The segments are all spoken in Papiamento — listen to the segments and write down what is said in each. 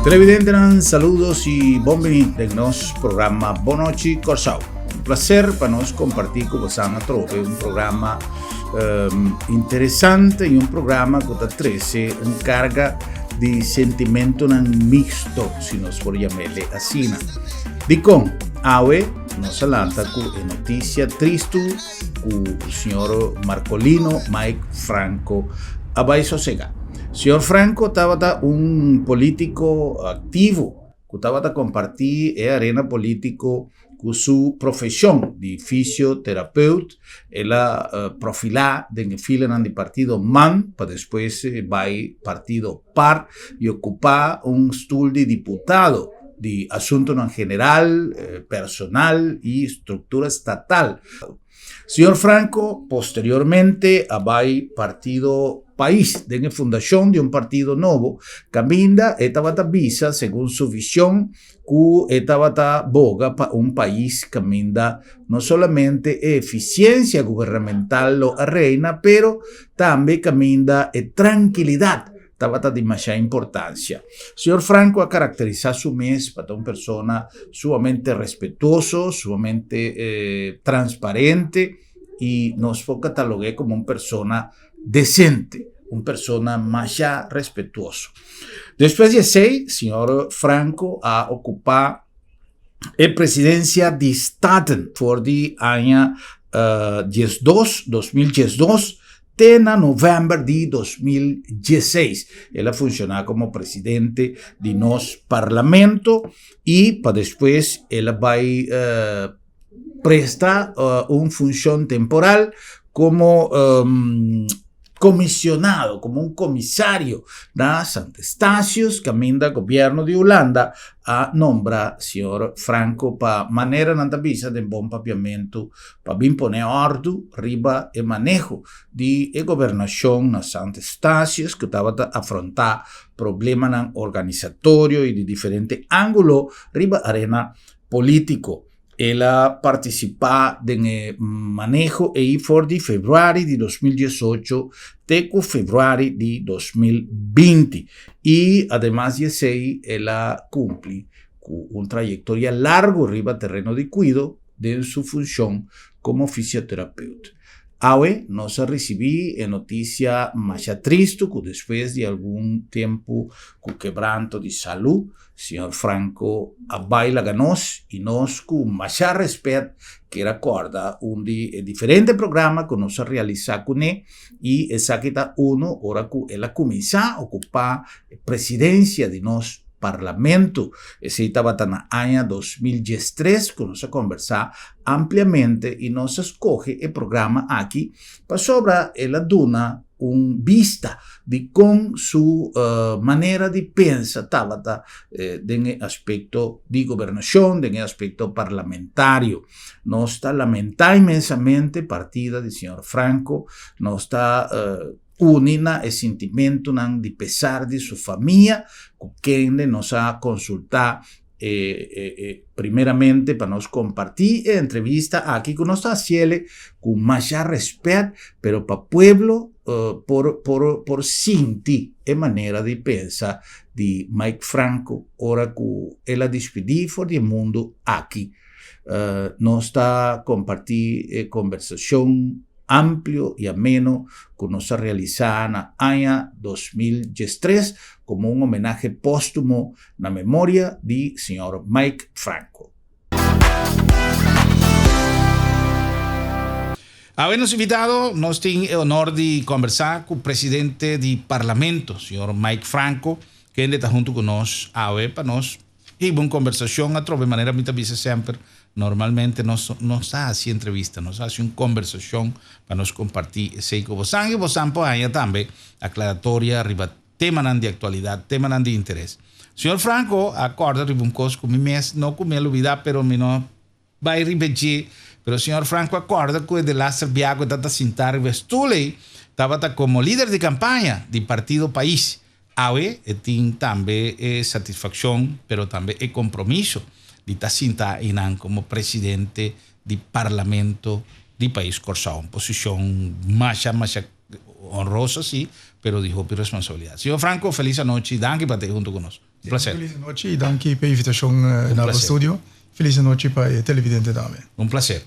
Televidentenan, saludos y bon bini den nos programa Bon Nochi Kòrsou. Un placer pa nos comparti cu bosan atrobe un programa um, interesante y un programa cu ta trece un carga di sentimentonan mixto, si nos por llamele asina. Dicon? Awe nos a lanta cu e noticia tristu cu señor Marcolino Mike Franco a bay sosega. Señor Franco tabata un politico activo cu tabata comparti e arena politico cu su profesion di fisioterapeut. El a profila den e filanan di partido man pa despues bay partido par y ocupa un stoel di diputado di Asuntonan General, Personal y Structura Estatal. Señor Franco posteriormente a bay partido Pais den e fundacion di un partido nobo caminda e tabata bisa segun su vision cu e tabata boga pa un pais caminda no solamente e eficiencia gubernamental lo a reina pero tambe caminda e trankilidad tabata di masha importancia. Señor Franco a caracterisa su mes pa ta un persona sumamente respetuoso, sumamente transparente y nos por catalogu'e como un persona decente, un persona masha respetuoso. Despues di esey, señor Franco a ocupa e presidencia di Staten for di aña diesdos, 2012, te na november di 2016. El a funciona como presidente di nos parlamento y pa despues el a bay presta un funcion temporal como comisionado, como un comisario na Sant Eustatius, caminda gobierno di Hulanda a nombra señor Franco pa manera nan ta bisa den bon papiamentu pa bin pone ordu riba e maneho di e gobernacion na Sant Eustatius cu tabata afronta problemanan organisatorio y di diferente angulo riba arena polítiko. El a partisipá den e maneho ei for di febrüari di 2018 te ku febrüari di 2020 i ademas di esei el a kumpli ku un trayektoria largu riba tereno di kuido den su funshon komo fisioterapeut. Awe nos a risibí e notisia masha tristu ku despues di algun tempu ku kebranto di salú, Señor Franco a bai laga nos y nos cu masha respet kier a corda un di e diferente programa cu nos a realisa cune y esaki ta uno ora cu el a cuminsa ocupa e presidencia di nos Parlamento. Esey tabata na aña 2013 cu nos a conversa ampliamente y nos a scoge e programa aki pasobra el a duna un bista di kon su manera di pensa tabata den e aspekto di gobernashon, den e aspekto parlamentario. Nos ta lamentá inmensamente partida di señor Franco, nos ta uni na e sintimentunan di pesar di su famia ku kende nos a konsultá primeramente pa nos comparti e entrevista aki cu nos ta haciele cu masha respet pero pa pueblo por por por sinti e manera di pensa di Mike Franco ora cu el a dispidi for di e mundo aki. Nos ta comparti e conversacion amplio y ameno cu nos a realisa na aña 2013 como un homenahe postumo na memoria di señor Mike Franco. Awe nos invitado, nos tin e honor di conversa cu presidente di Parlamento, señor Mike Franco, kende ta hunto cu nos awe pa nos hiba un conversacion atrobe manera mi ta bisa semper, normalmente nos no sa haci entrevista, nos haci un conversacion pa nos comparti esey cu bosan y bosan por haña tambe aclaratoria riba Temanan di aktualidat, temanan di interes. Señor Franco a kòrda riba un kos ku mi mes no ku mi a lubidá pero mi no bai riba dje, pero señor Franco a kòrda ku e delaster bia ku e tabata sintá riba e stul ei tabata komo lider di kampaña di Partido Pais. Awe e tin tambe e satisfakshon pero tambe e kompromiso di ta sintá einan komo presidente di Parlamento di Pais Kòrsou, un posishon masha masha Honroso si, pero di hopi responsabilidad. Señor Franco, feliz anochi. Danki pa ta hunto cu nos. Un placer. Felis nochi y danki pa e invitacion na bo studio. Felis nochi pa e televidente tambe. Un placer.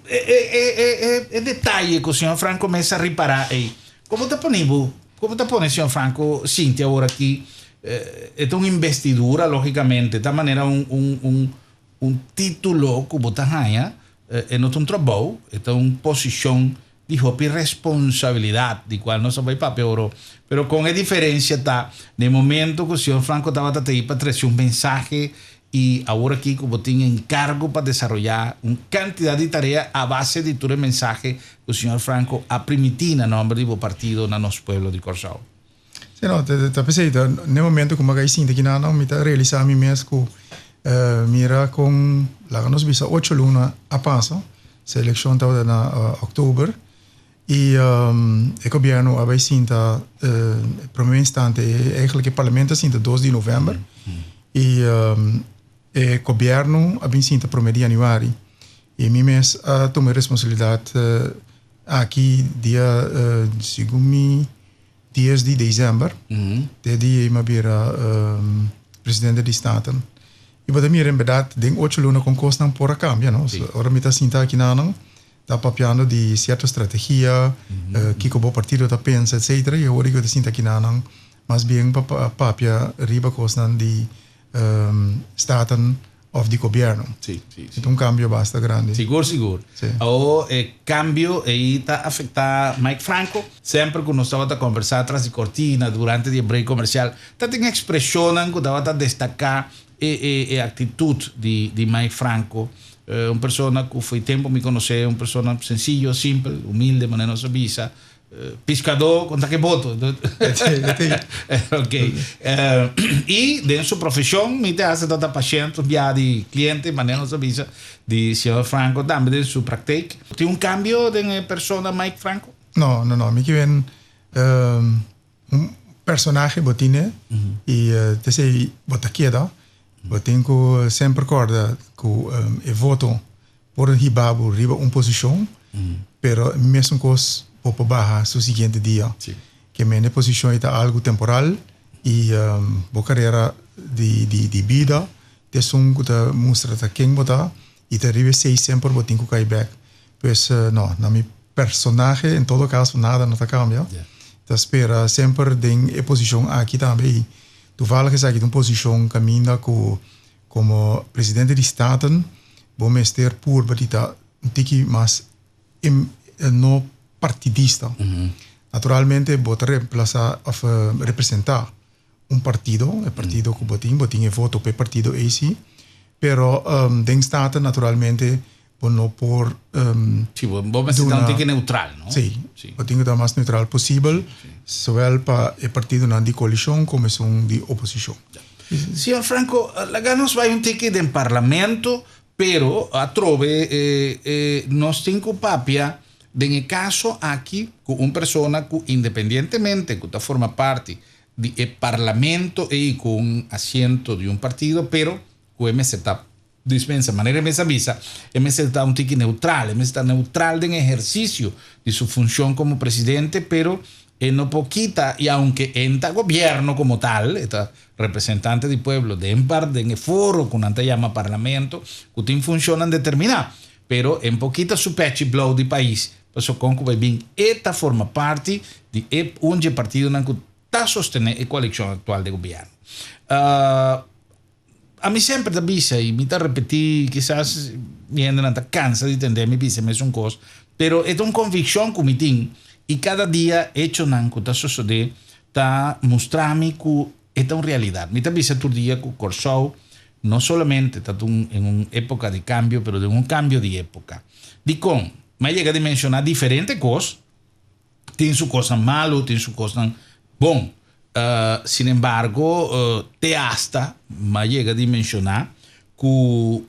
E detaye cu señor Franco mes a ripara ey, como ta pone bo, como ta pone señor Franco sinti awor aki? E ta un investidura logicamente, ta manera un un un un titulo cu bo ta haña, e no ta un trabou, e ta un posicion di hopi responsabilidad, di cual nos a bay papia oro. Pero con e diferencia ta, den momento cu señor Franco tabata ta pa trece un mensahe y awor aki cu bo tin encargo pa desaroya un cantidad di tarea a base di tur e mensahe cu señor Franco a primiti na nomber di bo partido na nos pueblo di Corsou. Si no, ta pesey, ta n'e momento cu mi a cay sinti kinan mi ta realisa mi mes cu mira con laga nos bisa ocho luna a pasa, se eleccion tabata na october y e gobierno a bay sinta e prome instante eigenlijk e parlamento a sinta dos di november y e gobierno a bin sinta prome di januari y mi mes a tuma e responsabilidad aki dia segun mi dies di december te dia ei mi a bira presidente di Staten. Y bo ta mira en berdad den ocho luna con cosnan por a cambia no. Ora mi ta sinta aki nanan ta papiando di cierto strategia, kico bo partido ta pensa etcetera y awor cu ta sinta aki nanan mas bien pa papia riba cosnan di Staten of di gobierno. Sí, sí, sí. Ta un cambio basta grandi. Sigur, sigur. Sí. Awor e cambio ei ta afecta Mike Franco. Semper cu nos tabata conversa tras di cortina durante di e break comercial, ta tin expresionnan cu tabata destaca e e e actitud di di Mike Franco. Un persona cu fo'i tempo mi conoce, un persona sencillo, simpel, humilde, manera nos a bisa. Piscadó con ta ke boto. Ok. Y den su profesion mi te hace tata patiënt un bia di cliente, manera nos a bisa, di señor Franco tambe den su praktijk. Tin un cambio den e persona Mike Franco? No, no, no. Mi ke wen un personahe bo tine y t'esei bo ta keda. Bo tin ku semper korda ku e voto Por hiba bo riba un posishon, pero mesun kos bo por baha su siguiente dia. Ke men e posishon ei ta algu temporal i bo karera di di bida ta esun ku ta mustra ta ken bo ta i ta riba esei semper bo tin ku kai bèk. Pues no, na mi personahe en todo kaso nada no ta kambia. Ta spera semper den e posishon aki tambe i toevallig esaki ta un posishon kaminda ku Komo presidente di Staten bo mester purba di ta un tiki mas no partidista. Naturalmente bo ta reemplasa of representa un partido, e partido ku bo tin, bo tin e voto pa e partido ei si, pero den Staten naturalmente bo no por Sí, bo bo mester ta un tiki neutral, no? Sí, bo tin ku ta mas neutral posibel, zowel pa e partidonan di koalishon komo esun di oposishon. Señor Franco, laga nos bai un tiki den parlamento, pero atrobe nos tin ku papia den e kaso aki ku un persona ku independientemente ku ta forma parti di e parlamento ei ku un asiento di un partido, pero ku e mester ta Dispensa, manera e mes a bisa, e mester ta un tiki neutral, e mester ta neutral den ehersisio di su funcion como presidente, pero e no por kita, y aunke e n'ta gobierno como tal, e ta representante di pueblo den par den e foro cu nan ta yama parlamento, cu tin funcionnan determina, pero e n'po kita su pechi blou di pais, pasobra con cu bay bin e ta forma parti di e un dje partidonan cu ta sostene e coaliccion actual di gobierno. Ami semper ta bisa y mi ta repeti, kisas mi hendenan ta cansa di tende mi bisa e mesun cos, pero e ta un conviccion cu mi tin y cada dia hechonan cu ta sosode ta mustra mi cu e ta un realidad. Mi ta bisa tur dia cu Corsou no solamente ta en un epoca di cambio, pero den un cambio di epoca. Dicon? Mi a yega di menciona diferente cos. Tin su kosnan malu, tin su kosnan bon. Sin embargo, te asta m'a yega di menshoná ku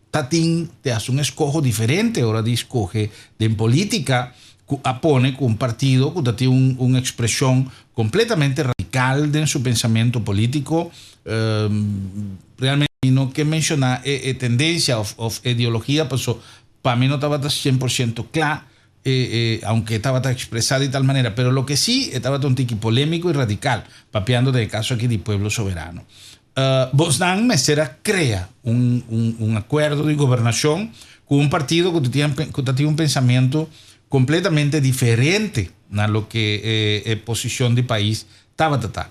ta tin te hasta un eskoho diferente ora di skohe den polítika ku a pone ku un partido ku ta tin un un ekspreshon kompletamente radikal den su pensamentu polítiko. Realmente mi no ke menshoná e e tendensia òf òf ideologia paso pa mi no tabata 100% kla. Aunke tabata ekspresá di tal manera, pero loke sí e tabata un tiki polémiko i radikal, papiando den e kaso aki di Pueblo Soberano. Bosnan mester a krea un un akuerdo di gobernashon ku un partido ku ta ku ta tin un pensamentu kompletamente diferente na loke e posishon di pais tabata ta.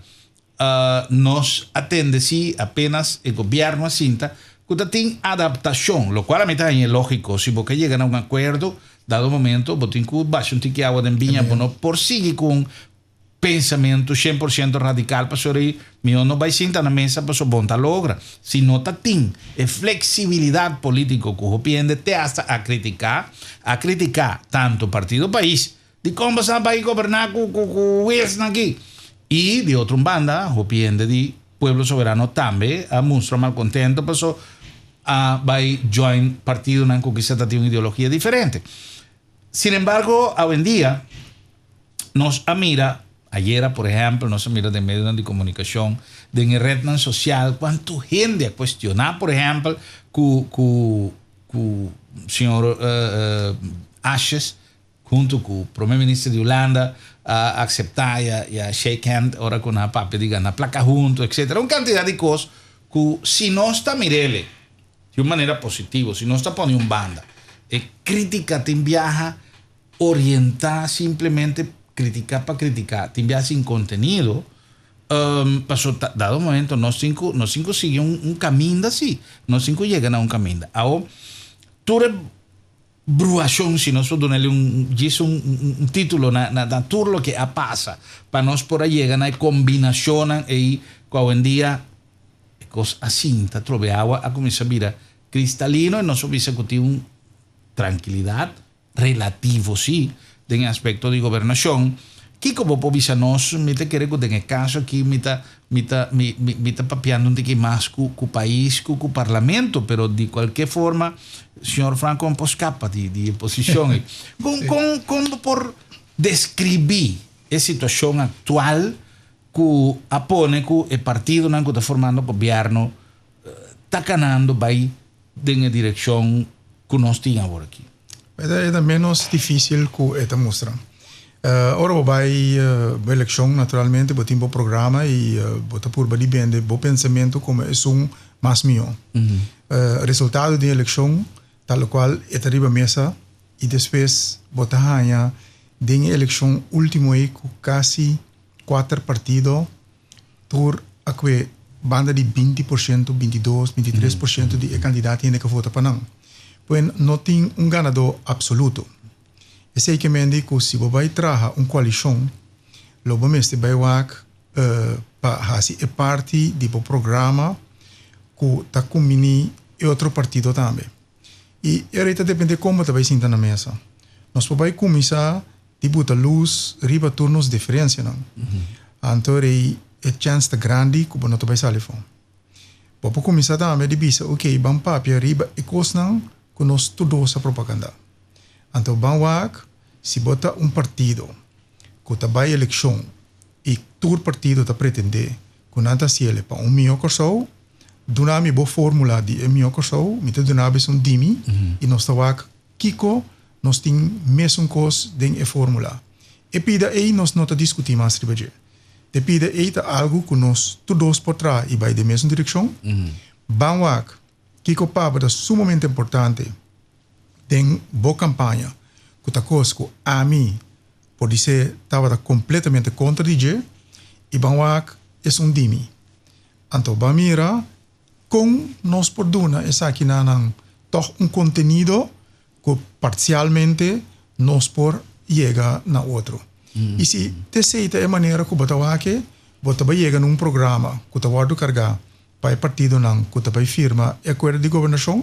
Nos a tende si apenas e gobierno a sinta cu ta tin adaptacion, locual a mi ta haña logico. Si bo ke yega na un acuerdo, dado momento bo tin cu basha un tiki awa den biña, bo no por sigui cu un pensamento 100% radical pasobra ei mihor no bay sinta na mesa pasobra bo no ta logra. Si no ta tin e flexibilidad politico cu hopi hende te hasta a critica, a critica tanto Partido Pais. Dikon bo sa bai goberná ku ku Wilson aki? I di otro un banda, hopi hende di Pueblo Soberano tambe a mustra malkontento paso a bai join partidonan ku kisa ta tin un ideologia diferente. Sin embargo, awendia nos a mira, ayera por ehèmpel, nos a mira den medionan di komunikashon, den e retnan sosial, kuantu hende a kuestioná por ehèmpel ku ku ku señor Asjes Huntu ku Prome Minister di Hulanda a akseptá i a i a shake hand ora ku nan a papia di gana plaka huntu etcetera. Un kantidat di kos ku si nos ta mir'el di un manera positivo, si nos ta pone un banda e krítika tin biaha orientá simplemente kritiká pa kritiká, tin biaha sin kontenido, paso ta dado momento nos tin ku nos tin ku sigui un un kaminda si, nos tin ku yega na un kaminda. Awo tur e Bruashon, si nos por dun'el un djis un un título na na na tur loke a pasa pa nos por a yega na e kombinashonnan ei ku awendia e kos a sinta atrobe awa a kuminsá bira kristalino i nos por bisa ku tin un trankilidat relativo sí den e aspekto di gobernashon. Kiko bo por bisa nos? Mi ta kere ku den e kaso aki mi ta mi ta mi mi mi ta papiando un tiki mas ku ku pais ku ku parlamento, pero di kualke forma señor Franco no por skapa di di e posishon ei. Kon kon kon bo por deskribí e situashon aktual ku a pone ku e partidonan ku ta formando gobièrnu ta kanando bai den e direkshon ku nos tin awor aki? E ta menos dificil cu e ta mustra. Ora bo bay bo eleccion naturalmente bo tin bo programa y bo ta purba di bende bo pensamento como esun mas miho. Resultado di eleccion ta locual e ta riba mesa y despues bo ta haya den e eleccion ultimo ey cu casi cuater partido Tur a kue banda di 20%, 22, 23% di e kandidat hende ku vota pa nan. Puen no tin un ganadó apsoluto. Esei ke mende ku si bo bai traha un koalishon, lo bo mester bai wak pa hasi e parti di bo programa ku ta kumbiní e otro partido tambe. I e rei ta dependé kon bo ta bai sinta na mesa. Nos por bai kuminsá di buta lus riba tur nos diferensianan. Anto rei e chèns ta grandi ku bo no ta bai sali afó. Bo por kuminsá tambe di bisa, oke, ban papia riba e kosnan ku nos tur dos a propagandá. Anto ban wak si bo ta un partido ku ta bai elekshon i tur partido ta pretendé ku nan ta hasiel pa un mihó Kòrsou, duna mi bo fórmula di e mihó Kòrsou, mi ta duna bo esun di mi i nos ta wak Kiko nos tin mesun kos den e formula? E pida ei nos no ta diskutí mas riba dje. E pida ei ta algu ku nos tur dos por traha i bai den mesun direkshon. Ban wak kiko pa bo ta sumamente importante den bo kampaña ku ta kos ku ami podisé tabata kompletamente kontra di dje i ban wak esun di mi. Anto ban mira Kon nos por duna esakinannan tòg un kontenido ku parsialmente nos por yega na otro? I si t'esei ta e manera ku bo ta wak, bo ta bai yega na un programa ku ta wòrdu kargá pa e partidonan ku ta bai firma e akuerdo di gobernashon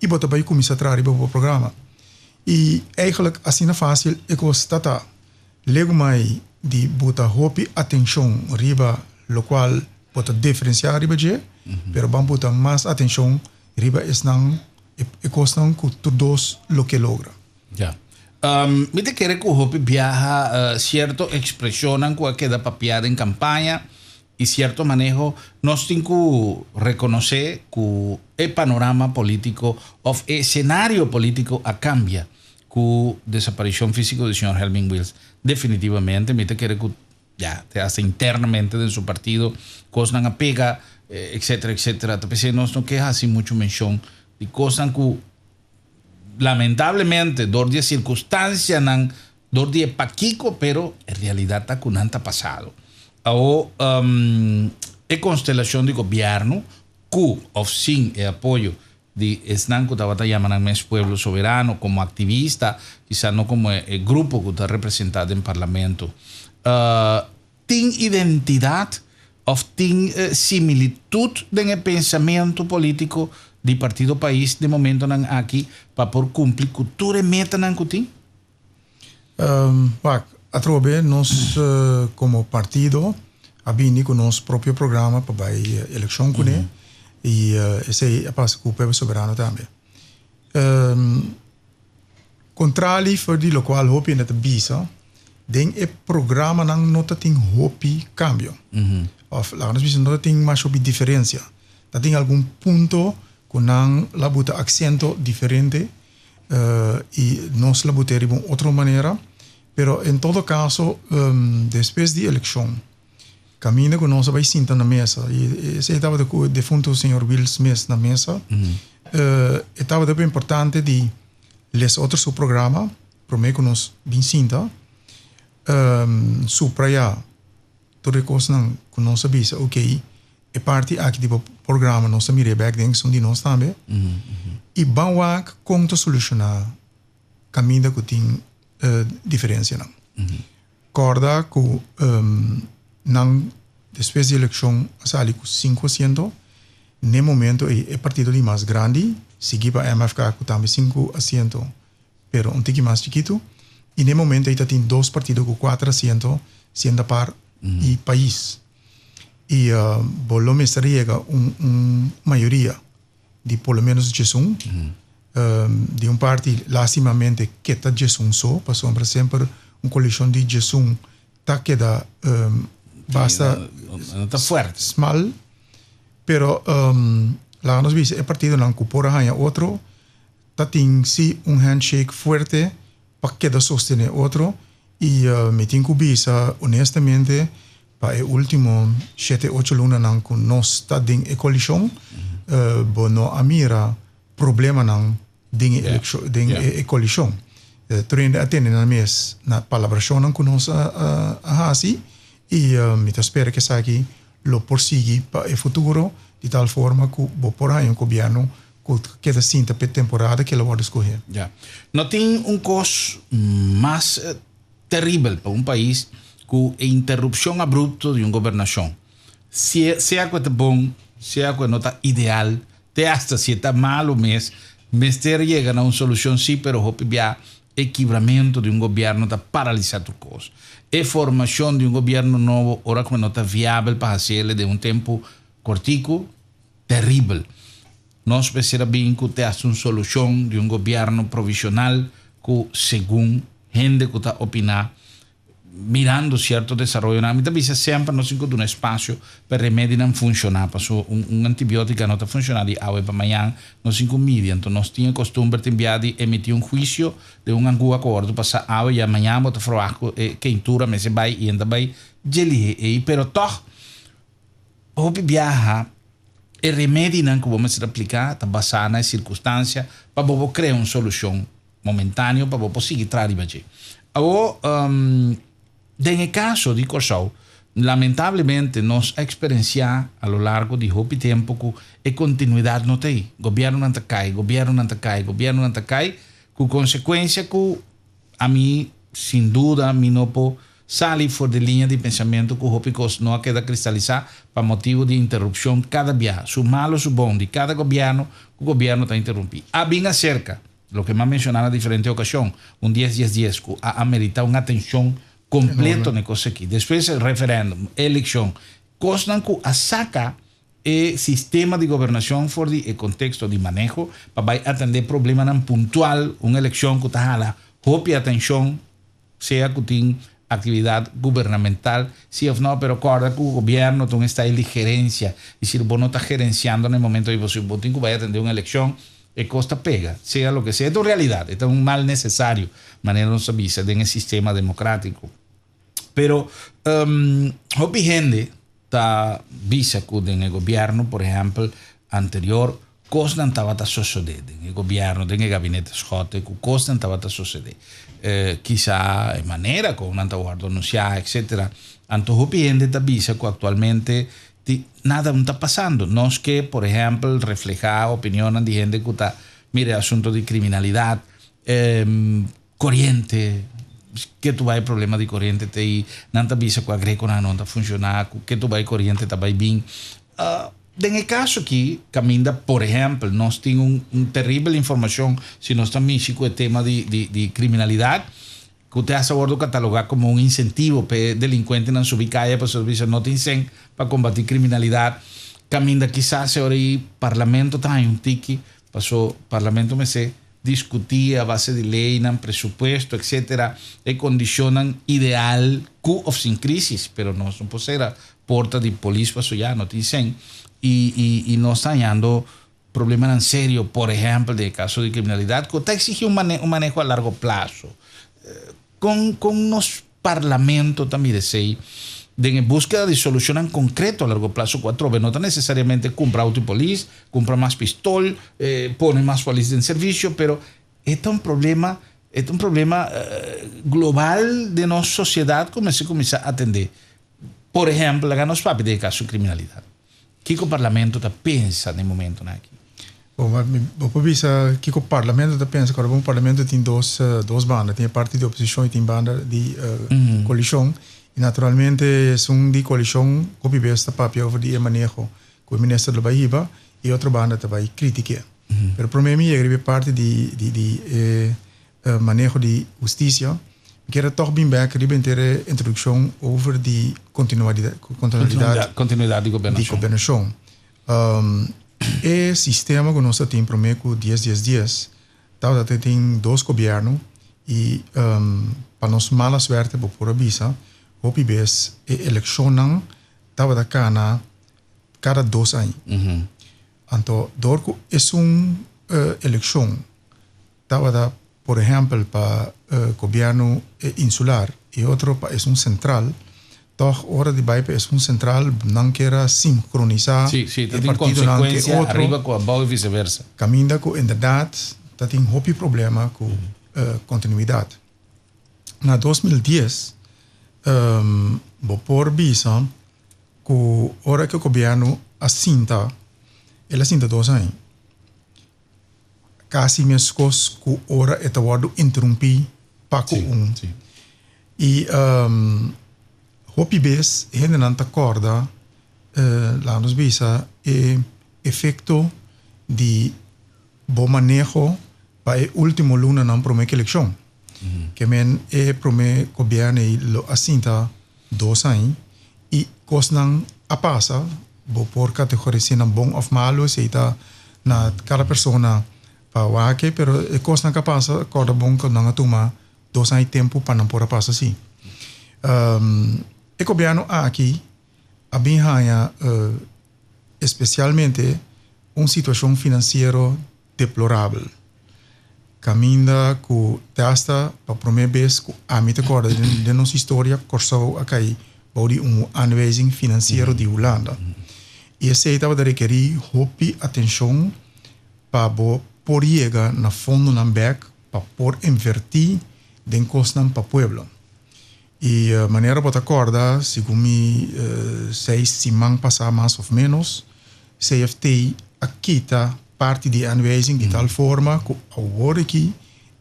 i bo ta bai kuminsá traha riba bo programa. I eigentlik asina fásil e kos ta ta. Legumai di buta hopi atenshon riba lokual bo ta diferensiá riba dje, pero ban buta mas atenshon riba esnan e kosnan ku tur dos lo ke logra. Ya. Mi ta kere ku hopi biaha sierto ekspreshonnan ku a keda papiá den kampaña i sierto maneho, nos tin ku rekonosé ku e panorama polítiko òf e esenario polítiko a kambia. Ku ku desaparishon físiko di señor Helmin Wiels. Definitivamente mi ta kere ku ya te hasta internamente den su partido kosnan a pega etcetera etcetera. Ta p'esei nos no ke hasi muchu menshon di kosnan ku lamentablemente dor di e sirkunstansianan, dor di e pakiko, pero e realidat ta ku nan ta pasado. Awo e konstelashon di gobièrnu ku òf sin e apoyo di esnan ku tabata yama nan mes Pueblo Soberano komo aktivista, kisas no komo e grupo ku ta representá den parlamento, tin identidat òf tin similitut den e pensamentu polítiko di Partido Pais den momentonan aki pa por kumpli ku tur e metanan ku tin? Wak, atrobe nos komo partido a bini ku nos propio programa pa bai elekshon kuné i esei a pasa ku Pueblo Soberano tambe. Kontrali for di lokual hopi hende ta bisa, den e programanan no ta tin hopi kambio. Òf laga nos bisa no ta tin mas hopi diferensia. Ta tin algun punto ku nan la buta aksento diferente i nos la but'é riba un otro manera. Pero en todo kaso despues di elekshon kaminda ku nos a bai sinta na mesa i esei tabata ku e defunto señor Wiels mes na mesa, e tabata hopi importante di lesa otro su programa promé ku nos bin sinta, suprayá tur e kosnan ku nos a bisa okey e parti aki di bo programa nos ta mir'é bèk den esun di nos tambe i ban wak kon ta solushoná kaminda ku tin diferensianan. Kòrda ku nan despues di elekshon a sali ku sinku asiento, n'e momento ei e partido di mas grandi, sigui pa MFK ku tambe sinku asiento pero un tiki mas chikitu, i n'e momento ei ta tin dos partido ku kuater asiento, Sienda Par i Pais. I bo lo mester yega un un mayoria di por lo menos diesun. Di un parti lastimamente ke ta diesun so, pasobra semper un koalishon di diesun ta keda basta smal. Pero laga nos bisa e partidonan ku por a haña otro ta tin si un handshake fuerte pa keda sostené otro i mi tin ku bisa honestamente pa e último shete ocho lunanan ku nos ta den e koalishon bo no a mira problemanan den e elekshon den e koalishon. Tur hende a tene nan mes na palabrashonnan ku nos a hasi i mi ta spera ku esaki lo por sigui pa e futuro di tal forma ku bo por haña un gobièrnu ku keda sinta p'e temporada ku el a wòrdu skohé. Ya. No tin un kos mas teribel pa un pais ku e interupshon abrupto di un gobernashon. Sea ku e ta bon, sea ku e no ta ideal, te asta si e ta malu mes, mester yega na un solushon sí, pero hopi bia E kibramentu di un gobièrnu ta paralisá tur kos. E formashon di un gobièrnu nobo ora ku no ta viabel pa hasiel den un tempu kortiku, teribel. Nos mester a bin ku te hasi un solushon di un gobièrnu provishonal ku segun hende ku ta opiná mirando cierto desaroyonan, mi ta bisa semper nos tin cu duna espacio pa e remedinan funciona, paso un un antibiotica no ta funciona di awe pa mañan, nos tin cu midi, anto nos tin e costumber tin bia di emiti un huicio den un angua cu wordo pasa awe ya mañan bo ta verwacht cu e keintura mester bay y en ta bay dje lihe ey, pero toch hopi biaha e remedinan cu bo mester aplica ta basa na e circunstancia pa bo por crea un solucion momentaneo pa bo por sigui traha riba dje. Awor, den e kaso di Kòrsou, lamentablemente nos a eksperensiá a lo largo di hopi tempu ku e kontinuidat no ta ei. Gobièrnunan ta kai, gobièrnunan ta kai, gobièrnunan ta kai, ku konsekuensia ku ami sin duda mi no por sali for di liña di pensamentu ku hopi kos no a keda kristalisá pa motibu di interupshon kada biaha, su malu su bon, di kada gobièrnu ku gobièrnu ta interumpí. A bin aserka. Loke m'a menshoná na diferente okashon, un dies dies dies ku a ameritá un atenshon kompleto na e kos aki. Despues e referèndum, elekshon, kosnan ku a saka e sistema di gobernashon for di e konteksto di maneho pa bai atendé problemanan puntual, un elekshon ku ta hala hopi atenshon, sea ku tin aktividat gubernamental, si òf no, pero kòrda ku gobièrnu ta un estado di gerensia, i si bo no ta gerensiando na e momento ei, bo tin ku bai atendé un elekshon. E kos ta pega, sea loke sea. E ta un realidat, e ta un mal nesesario, manera nos ta bisa den e sistema demokratiko. Pero hopi hende ta bisa ku den e gobièrnu, por ehèmpel, anterior, kosnan tabata sosodé den e gobièrnu, den e gabinete Schotte, ku kosnan tabata sosodé. Kisa e manera kon nan ta wòrdu anunsiá, etsetera. Anto hopi hende ta bisa ku aktualmente Di nada no ta pasando. Nos ke, por ehèmpel, reflehá opinionnan di hende ku ta mira e asunto di kriminalidat, koriente, ke tu bai problema di koriente te i nan ta bisa ku agrekonan no ta funshoná, ku ke tu bai koriente ta bai bin. Den e kaso aki, kaminda, por ehèmpel, nos tin un teribel informashon si nos ta mishi ku e tema di kriminalidat, Ku te hasta wordo katalogá komo un insentivo p'e delinkuentenan subi kaya pasobra bisa no tin sen pa kombatí kriminalidat. Kaminda kisas e ora ei parlamento ta haña un tiki, paso parlamento mester diskutí a base di leinan, presupuesto, etcetera, e kondishonnan ideal ku òf sin krísis, pero nos no por sera porta di polis paso ya no tin sen i i nos ta hañando Problemanan serio, por ehèmpel den e kaso di kriminalidat, ku ta eksigí un un maneho a largo plaso. Kon kon nos parlamento ta mira esei den e búskeda di solushonnan konkreto a largo plaso ku atrobe no ta nesesariamente kumpra outo di polis, kumpra mas pistol, pone mas polis den servisio, pero e ta un problema e ta un problema global den nos sosiedat ku mester kuminsá atendé. Por ehèmpel, laga nos papia den e kaso di kriminalidat. Kiko Parlamento ta pensa na e momentonan aki? Bon, bo por bisa kiko Parlamento ta pensa. Kòrda bon, Parlamento tin dos dos banda. Tin e parti di oposishon i tin banda di koalishon. I naturalmente esun di koalishon hopi bes ta papia over di e maneho ku e minister lo bai hiba i e otro banda ta bai kritik'é. Pero promé mi yega riba e parti di di di e maneho di hustisia, mi kier a tòg bin bèk riba henter e introdukshon over di kontinuidat Kontinuidat di di gobernashon. E sistema ku nos ta tin promé ku dies dies dies tabata ta tin dos gobièrnu i pa nos mala suerte bo por a bisa hopi bes e elekshonnan tabata kana kada dos aña. Anto dor ku esun elekshon Tabata por ehèmpel pa gobièrnu insular i otro pa esun sentral. Tòg ora di bai pa esun sentral nan kier a sinkronisá Sí, sí, e ta tin partidonan ku e konsekuensia otro. ariba ku abou i viseversa. Kaminda ku inderdat ta tin hopi problema ku kontinuidat. Na 2010 bo por bisa ku ora ku e gobièrnu a sinta, el a sinta dos aña. Casi mescos cu ora e ta wordo interumpi pa cu un. Y hopi bes hendenan ta corda, laga nos bisa, e efecto di bo maneho pa e ultimo lunanan prome cu eleccion. Ke men e prome gobierno ey lo a sinta dos aña y cosnan a pasa, bo por categorisa nan bon of malo, esey ta na cada persona pa wak, pero e cosnan cu a pasa corda bon cu nan a tuma dos aña tempo pa nan por a pasa si. E gobierno aki a bin haya especialmente un situacion financiero deplorabel. Kaminda ku te asta pa promé bes ku ami ta kòrda den nos historia Kòrsou a kai bou di un aanwijzing finansiero di Hulanda. I esei tabata rekerí hopi atenshon pa bo por yega na fondonan bèk pa por invertí den kosnan pa pueblo. I manera bo ta kòrda segun mi seis siman pasá mas òf ménos CFT a kita parti di e aanwijzing di tal forma ku awor aki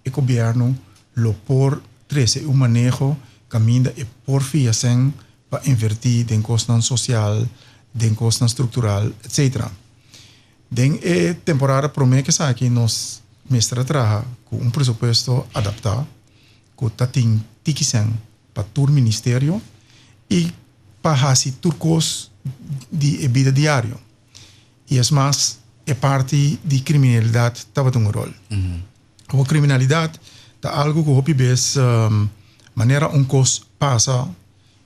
e gobièrnu lo por trese un maneho kaminda e por fia sèn pa invertí den kosnan sosial, den kosnan struktural, etcetera. Den e temporada promé ku esaki nos mester a traha ku un presupuesto adaptá ku ta tin tiki sèn pa tur ministerio i pa hasi tur kos di e bida diario. I es mas, e parti di kriminalidat tabata un rol. Awor kriminalidat ta algu ku hopi bes manera un kos pasa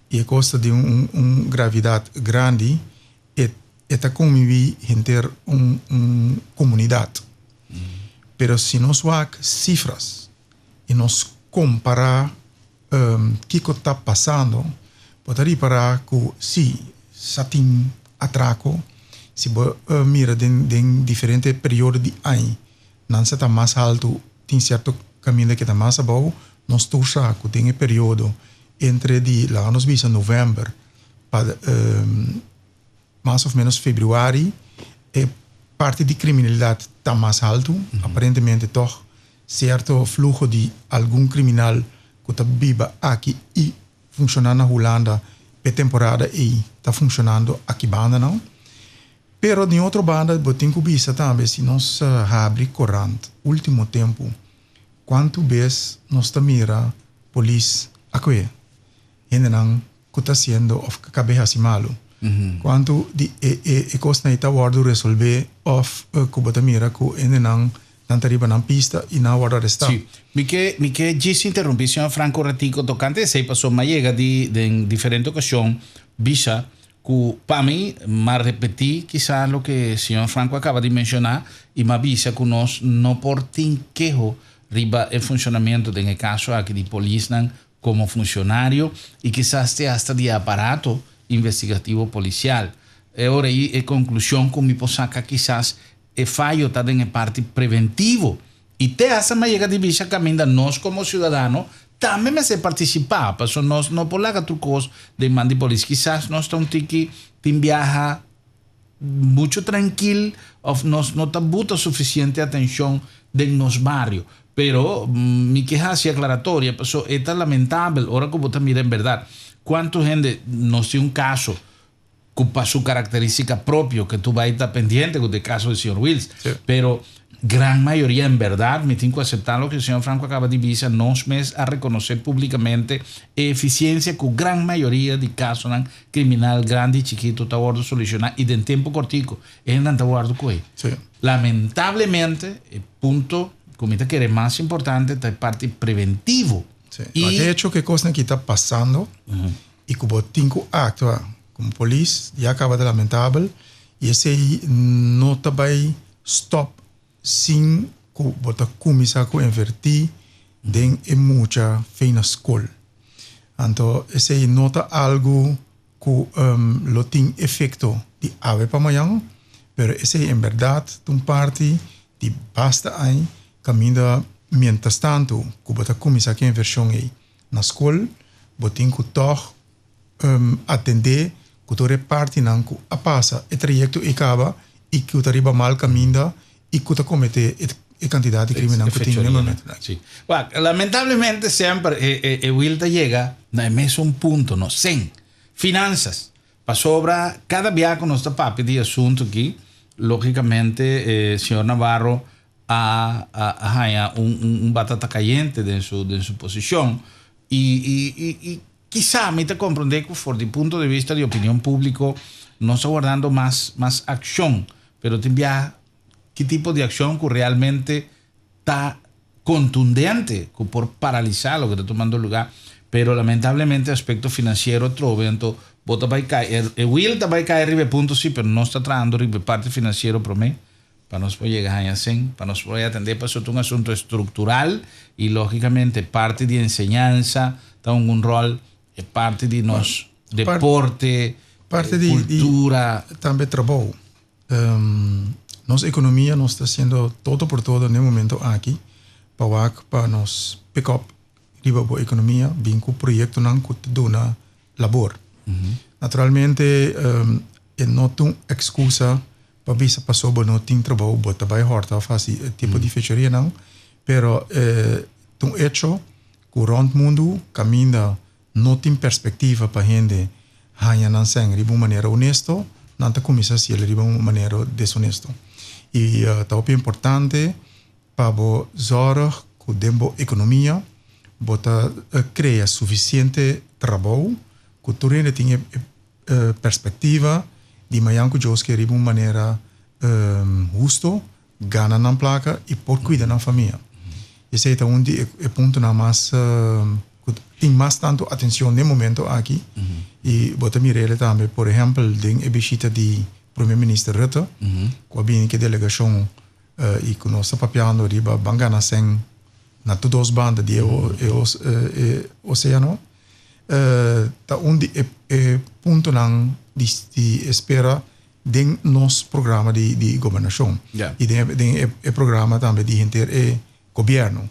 i e kos ta di un un gravidat grandi e e ta konviví henter un un komunidat. Pero si nos wak cifras y nos compara kico ta pasando, bo ta ripara cu si sa tin atraco, si bo mira den den diferente periodo di aña nan sa ta mas halto, tin cierto caminda cu ta mas abou. Nos tur sa cu den e periodo entre di laga nos bisa november pa mas of menos februari e parti di criminalidad ta mas halto. Aparentemente toch cierto fluho di algun criminal cu ta biba aki y funciona na Hulanda p'e temporada ey ta funcionando aki banda nan. Pero di otro banda bo tin cu bisa tambe si nos habri corant ultimo tempo cuanto bes nos ta mira polis a cue hendenan cu ta haciendo of cabe haci malo. Cuanto di e e e cosnan ey ta wordo resolve of cu bo ta mira cu hendenan nan ta riba nan pista y nan a wordo aresta. Sí. Mi ke mi ke djis interumpi señor Franco un ratico tocante esey pasobra mi a yega di den diferente ocasion bisa cu pa mi m'a repeti kisa loke señor Franco a caba di menciona y m'a bisa cu nos no por tin keho riba e funcionamento den e caso aki di polisnan como funcionario y kisas te hasta di e aparato investigativo policial. E ora ei e conclusion cu mi por saca kisas e fayo ta den e parti preventivo y te hasta mi a yega di bisa caminda nos como ciudadano tambe mester participa pasobra nos no por laga tur cos den man di polis. Kisas nos ta un tiki tin biaha mucho trankil of nos no ta buta suficiente atencion den nos bario. Pero mi ke haci aclaratoria paso e ta lamentabel ora cu bo ta mira en berdad cuanto hende nos tin un caso cu pa su caracteristica propio que tu bay ta pendiente cu ta e caso di señor Wiels. Pero gran mayoria en berdad mi tin cu acepta loke señor Franco a caba di bisa nos mes a reconoce publicamente e eficiencia cu gran mayoria di casonan Criminal grandi y chikito ta wordo soluciona y den tempo cortico e hendenan ta wordo coge. Lamentablemente e punto cu mi ta kere mas importante ta e parti preventivo. Sí. Y de hecho cu e cosnan aki ta pasando y cu bo tin cu actua como polis ya caba ta lamentabel y esey no ta bay stop sin cu bo ta cuminsa cu inverti den e mucha fe na scol. Anto esey no ta algo cu lo tin efecto di awe pa mañan, pero esey en berdad ta un parti di basta añ caminda mientras tanto cu bo ta cuminsa cu e inversion ey na scol, bo tin cu tog atendé ku tur e partinan ku a pasa e trayekto ei kaba i ku ta riba mal kaminda i ku ta kometé e kantidat di krimennan ku tin den momentunan. Sí. Wak, lamentablemente semper e wiel ta yega na e mesun punto, no? Sen finansas. Pasobra kada bia ku nos ta papia di e asuntu aki, logikamente señor Navarro a haña un batata kayente den su posishon i Kisá mi ta komprondé ku for di punto di bista di opinion públiko nos ta wardando mas mas akshon, pero tin biaha ki tipo di akshon ku realmente ta kontundente ku por paralisá loke ta tumando lugá, pero lamentablemente aspekto finansiero atrobe, anto bo ta bai kai e wiel ta bai kai riba e punto sí, pero nos ta trahando riba e parti finansiero promé. Pa nos por yega haña sen, pa nos por atendé pasobra ta un asuntu estruktural i lógikamente parti di enseñansa ta hunga un ròl, e parti di nos deporte, Parti di kultura. Tambe trabou. Nos ekonomia nos ta hasiendo todo por todo na e momento aki pa wak pa nos pick up riba bo ekonomia bin ku proyektonan ku ta duna labor. Naturalmente e no ta un excusa pa bisa paso bo no tin trabou bo ta bai horta of hasi e tipo di fecherianan, pero e ta un hecho ku rònt mundu kaminda no tin perspektiva pa hende haña nan sèn riba un manera honesto, nan ta kuminsá hasiel riba un manera deshonesto. I ta hopi importante pa bo zòrg ku den bo ekonomia bo ta krea sufisiente trabou ku tur hende tin e perspektiva di mañan ku Dios ke riba un manera husto gana nan plaka i por kuida nan famia. Esei ta un di e puntonan mas ku tin mas tantu atenshon den momento aki i bo ta mira el tambe por ehèmpel den e bishita di Prome Minister Rutte ku a bini ku e delegashon. I ku nos ta papiando riba ban gana sèn na tur dos banda di e oséano, ta un di e puntonan di espera den nos programa di gobernashon i den e programa tambe di henter e gobièrnu.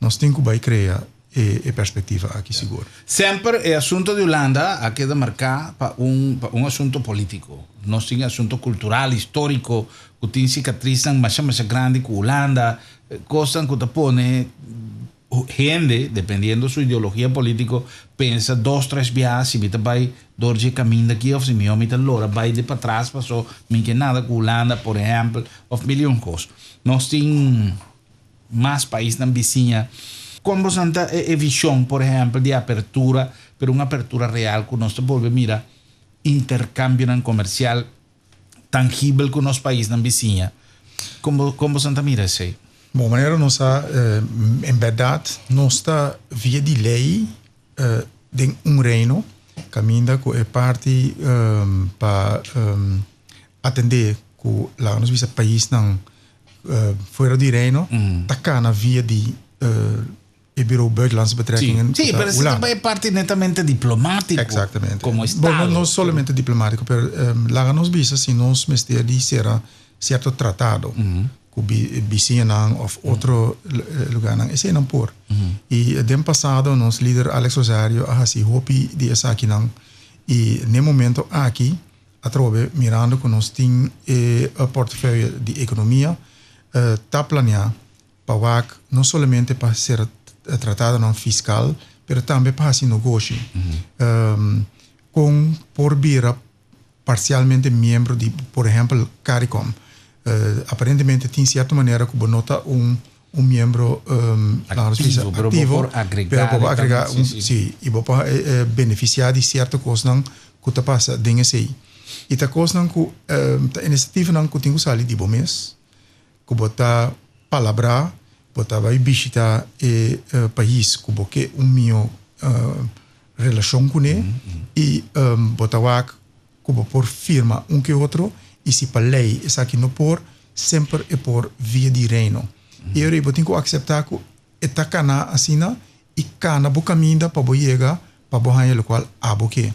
Nos tin ku bai krea e perspektiva aki sigur. Semper e asunto di Hulanda a keda marká pa un pa un asunto polítiko. Nos tin e asunto kultural, históriko, ku tin sikatrisnan masha masha grandi ku Hulanda, kosnan ku ta pone hende, dependiendo su ideologia polítiko, pensa dos tres biaha si mi ta bai dor dje kaminda aki òf si mihó mi ta lora bai di patras paso mi ke nada ku Hulanda, por ehèmpel, òf mil i un kos. Nos tin. mas paisnan bisiña. Kon boso ta e vision, por ehempel, di apertura, pero un apertura real ku nos ta bolbe mira interkambionan komersial tangibel ku nos paisnan bisiña? Kon bo kon boso ta mira esei? Bon, manera nos sa, en bèrdat nos ta via di lei den un reino kaminda ku e parti pa atendé ku laga nos bisa paisnan fuera di Reino ta kana via di e Bureau Buitenlandse Betrekkingen Sí, pero esei ta e parti netamente diplomátiko. Exactamente. Komo estado. Bon, no solamente diplomátiko, pero laga nos bisa si nos mester di sera sierto tratado ku bisiñanan òf otro lugarnan, eseinan por. I den pasado nos lider Alex Rosario a hasi hopi di esakinan i n'e momento aki Atrobe, mirando ku nos tin e portefeuille di ekonomia, ta planeá pa wak no solamente pa sera tratadonan fiskal, pero tambe pa hasi nogoshi. Kon por bira parsialmente miembro di, por ehèmpel, Caricom. Aparentemente tin sierto manera ku bo no ta un miembro aktivo, pero bo por agregá, pero bo por agregá un, sí, i bo por benefisiá di sierto kosnan ku ta pasa den esei. I ta kosnan ku ta inisiativanan ku tin ku sali di bo mes, ku bo ta palabrá, bo ta bai bishitá e pais ku bo ke un mihó relashon kuné i bo ta wak ku bo por firma un ke otro i si pa lei esaki no por, semper e por via di Reino. E ora ei bo tin ku akseptá ku e ta kana asina i kana bo kaminda pa bo yega pa bo haña lokual abo ke.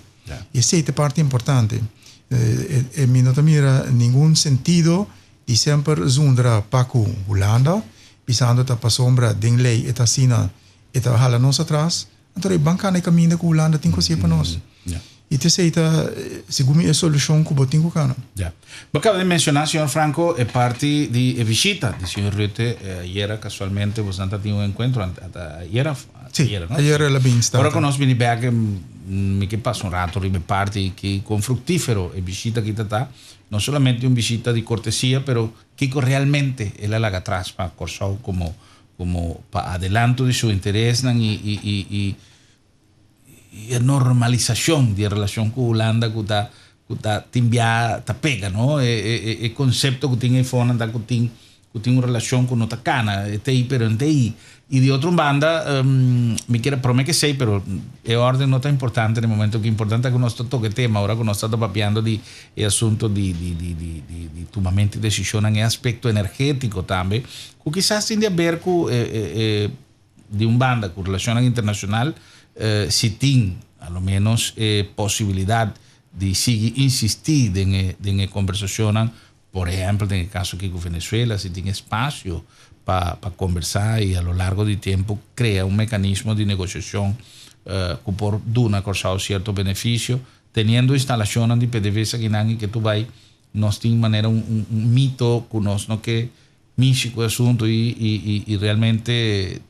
I esei ta e parti importante. E mi no ta mira ningun sentido di semper zundra pa ku Hulanda, bisando ta pasobra den lei e ta asina e ta hala nos atras. Anto e ban kana e kaminda ku Hulanda tin ku hasié pa nos. I ta esei ta segun mi e solushon ku bo tin ku kana. Ya. Bo kaba di menshoná, señor Franco, e parti di e bishita di señor Rutte ayera kasualmente bosnan ta tin un enkuentro ayera of Sí, ayera no? ayera el a bin Ora ku nos bini bèk mi ke pasa un rato riba e parti ki kon fruktífero e bishita aki ta ta. No solamente un bishita di kortesia pero kiko realmente el a laga atras pa Kòrsou komo Como pa adelanto di su interesnan y y y y y e normalisacion di e relacion cu Hulanda cu ta cu ta tin bia ta pega no e e e concepto cu tin eyfonan ta cu tin cu tin un relacion cu no ta cana e ta ey pero no ta ey y di otro banda mi kier a prome ke esey pero e orden no ta importante na e momento cu importante ta cu nos ta toca e tema ora cu nos ta ta papiando di e asunto di di di di di di tumamento di decisionnan e aspecto energetico tambe Ku kisas tin di haber ku e di un banda ku relashonnan internashonal si tin a lo ménos e posibilidat di sigui insistí den e den e kombersashonnan, por ehèmpel den e kaso aki ku Venezuela si tin espasio pa pa kombersá i a lo largo di tempu krea un mekanismo di negoshashon ku por duna Kòrsou sierto benefisio teniendo instalashonnan di PDVSA akinan i ke tur bai nos tin manera un un mito ku nos no ke mishi ku e asuntu i i i realmente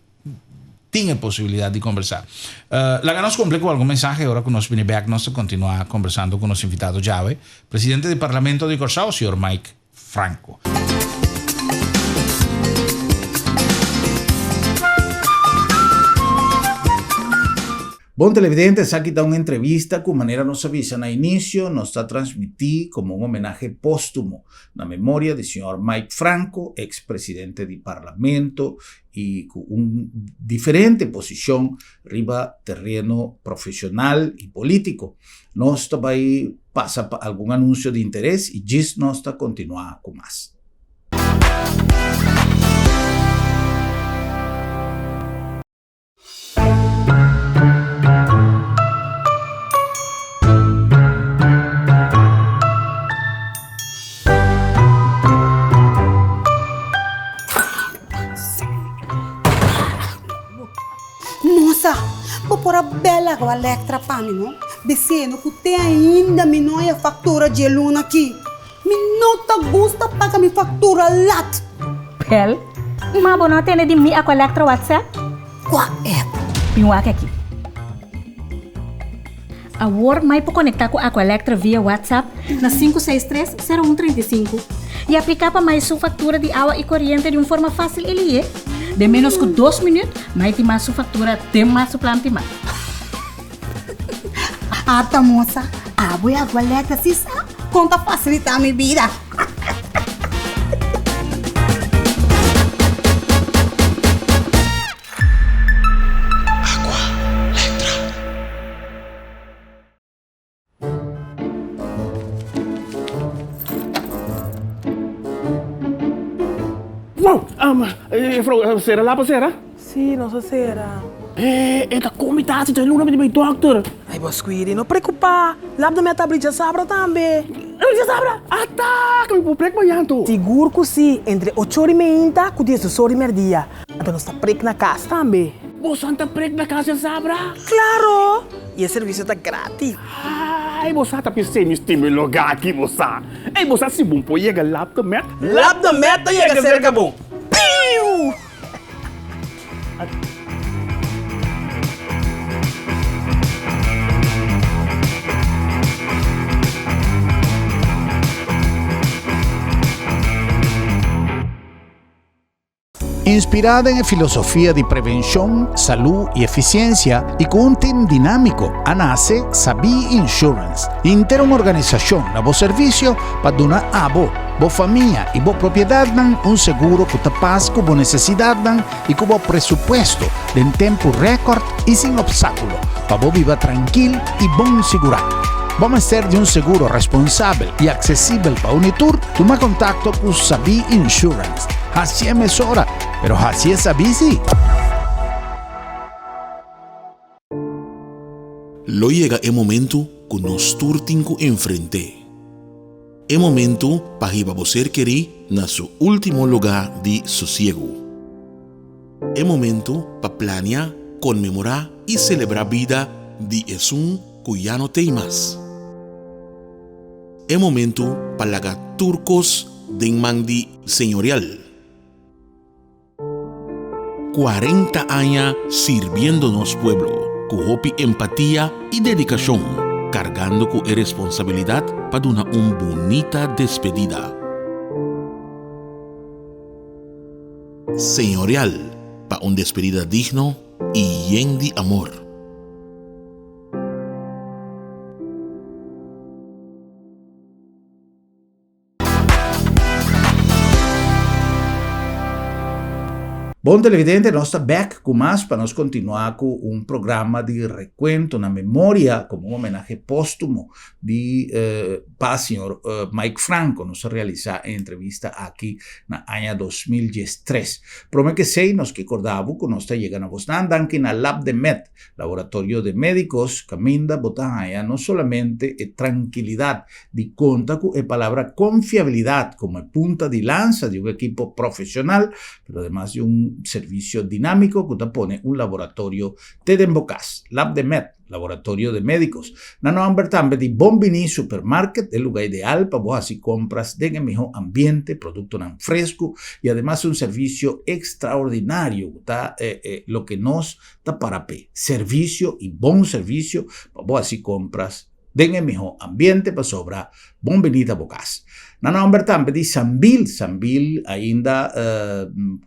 tin e posibilidat di kombersá. Laga nos kumpli ku algun mensahe ora ku nos bini bèk nos ta kontinuá kombersando ku nos invitado djawe, presidente di Parlamento di Kòrsou, señor Mike Franco. Bon televidente, esaki ta un entrevista ku manera nos a bisa na inicio nos ta transmití komo un homenahe póstumo na memoria di señor Mike Franco, ex presidente di Parlamento y ku un diferente posicion riba terreno profesional y politico. Nos ta bay pasa pa algun anuncio di interes y djis nos ta continua cu mas. por a bel Agua Electra pa mi no, bisendo ku te ainda mi no haya faktura dje luna aki. Mi no ta gusta paga mi faktura lat. Bel, ma bo no a tende di mi Aqua Electra WhatsApp? Kua app? Bin wak aki. Awor mai por konektá ku Aqua Electra via WhatsApp na 563 0135 i apliká pa mai su faktura di awa i koriente di un forma fásil i lihé. Den ménos ku dos minüt, mai tin mas su faktura den mas su plan timá. Ata mosa, abo e Aqua Electra si sa kon ta fasilitá mi bida. Wow, juffrouw, sera lapa sera? Sí, nos a sera. Eh, e ta komi tasi dje luna mi di bai dokter. Ay, bo Squiri, no preocupa. Lap de meta abri djasabra tambe. Abri djasabra? Ata, ku mi por prek mañan to. Sigur ku sí, entre ocho ora i meinta ku diesdos ora i merdia. Anto nos ta prek na kas tambe. Bosan ta prek na kas djasabra? Claro! I e servisio ta gratis. Ay, bo sa ta pis'é mi stima e lugá aki, bo sa. Ey, bo sa si bon por yega Lap de Met? Lap de Met ta yega serka bo. Piu! Inspirá den e filosofia di prevenshon, salú i efisiensia i ku un tim dinámiko a nase Sabí Insurance, henter un organisashon na bo servisio pa duna abo, bo famia i bo propiedatnan un seguro ku ta pas ku bo nesesidatnan i ku bo presupuesto den tempu rèkòrt i sin opstákulo pa bo biba trankil i bon sigurá. Bo mester di un seguro responsabel i aksesibel pa un i tur? Tuma kontakto ku Sabí Insurance. Hasié mesora, pero hasié sabí sí! Lo yega e momentu ku nos tur tin ku enfrent'é. E momentu pa hiba bo ser kerí na su último lugá di sosiegu. E momentu pa plania, konmemorá i selebrá bida di esun ku ya no t'ei mas. E momentu pa laga tur kos den man di Señorial. 40 aña sirbiendo nos pueblo ku hopi empatia i dedikashon, kargando ku e responsabilidat pa duna un bunita despedida. Señorial pa un despedida digno i yen di amor. Bon televidente, nos ta bek ku mas pa nos kontinuá ku un programa di rekuento na memoria komo un homenahe póstumo di pa señor Mike Franco. Nos a realisá e entrevista aki na aña 2013. Promé ke esei nos ke korda bo ku nos ta yega na bosnan danki na Lab de Med. Laboratorio de Médicos caminda bo ta haña no solamente e trankilidat di konta ku e palabra konfiabilidat komo e punta di lansa di un ekipo profeshonal, pero ademas di un servisio dinámiko ku ta pone un laboratorio te den bo kas. Lab de Med, Laboratorio de Médicos, na nòmber tambe di Bon Biní Supermarket, e lugá ideal pa bo hasi kompras den e mihó ambiente, produktonan fresku i ademas un servisio ekstraordinario ku ta loke nos ta para p'e servisio i bon servisio pa bo hasi kompras den e mihó ambiente pasobra bon bini ta bo kas. Na nòmber tambe di Sambil, Sambil ainda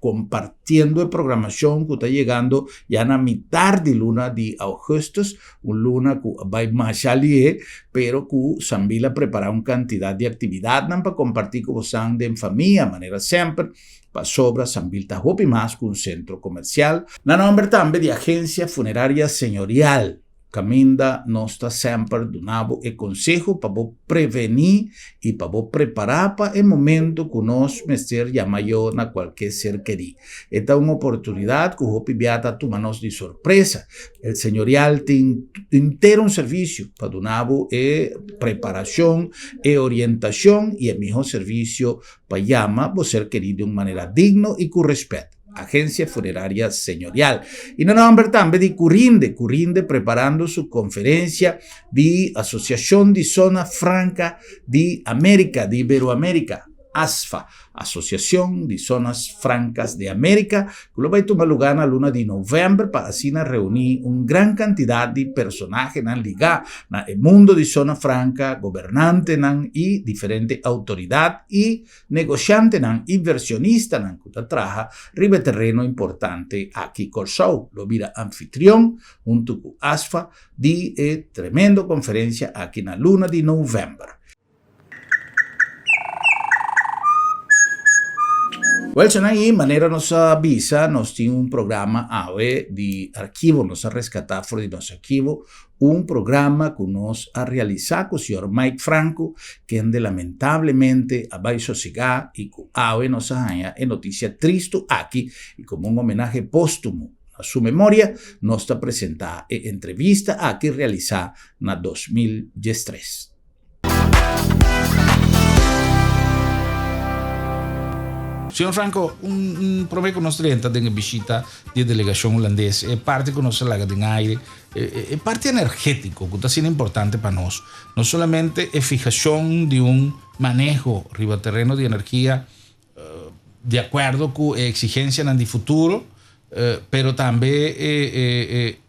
kompartiendo e programashon ku ta yegando ya na mitar di luna di ougùstùs, un luna ku a bai masha lihe pero ku Sambil a prepará un kantidat di aktividatnan pa kompartí ku bosan den famia manera semper. Pasobra Sambil ta hopi mas ku un sentro komersial. Na nòmber tambe di Agensia Funeraria Señorial, kaminda nos ta semper duna bo e konseho pa bo prevení i pa bo prepará pa e momento ku nos mester yama yo na kualke ser kerí. E ta un oportunidat ku hopi bia ta tuma nos di sorpresa. El Señorial tin henter un servisio pa duna bo e preparashon, e orientashon i e mihó servisio Pa yama bo ser kerí di un manera digno i ku rèspèt. Agencia Funeraria Señorial. Y na nomber tambe di Curinde, Curinde preparando su conferencia di Asociacion di Zona Franca di America, di Iberoamerica. ASFA, Asociacion di Zonas Francas de America, cu lo bay tuma lugar na luna di november pa asina reuni un gran cantidad di personahenan liga na e mundo di zona franca, gobernantenan y diferente autoridad y negociantenan, inversionistanan cu ta traha riba e tereno importante aki. Corsou lo bira anfitrion hunto cu ASFA di e tremendo conferencia aki na luna di november. Wel, Shanaí, manera nos a bisa, nos tin un programa awe di archivo, nos a rescatá for di nos archivo un programa cu nos a realisá cu señor Mike Franco, kende lamentablemente a bai sosegá y cu awe nos a haña e noticia tristo aki y como un homenahe póstumo na su memoria, nos ta presentá e entrevista aki realisá na 2013. Señor Franco, un, un prome ku nos drenta den e bishita di e delegashon hulandes, e parti ku nos a laga den aire, e, e, e parti energétiko ku ta asina importante pa nos. No solamente e fijashon di un maneho riba tereno di energia eh, di akuerdo ku e eksigensianan di futuro, eh, pero tambe e, e, e,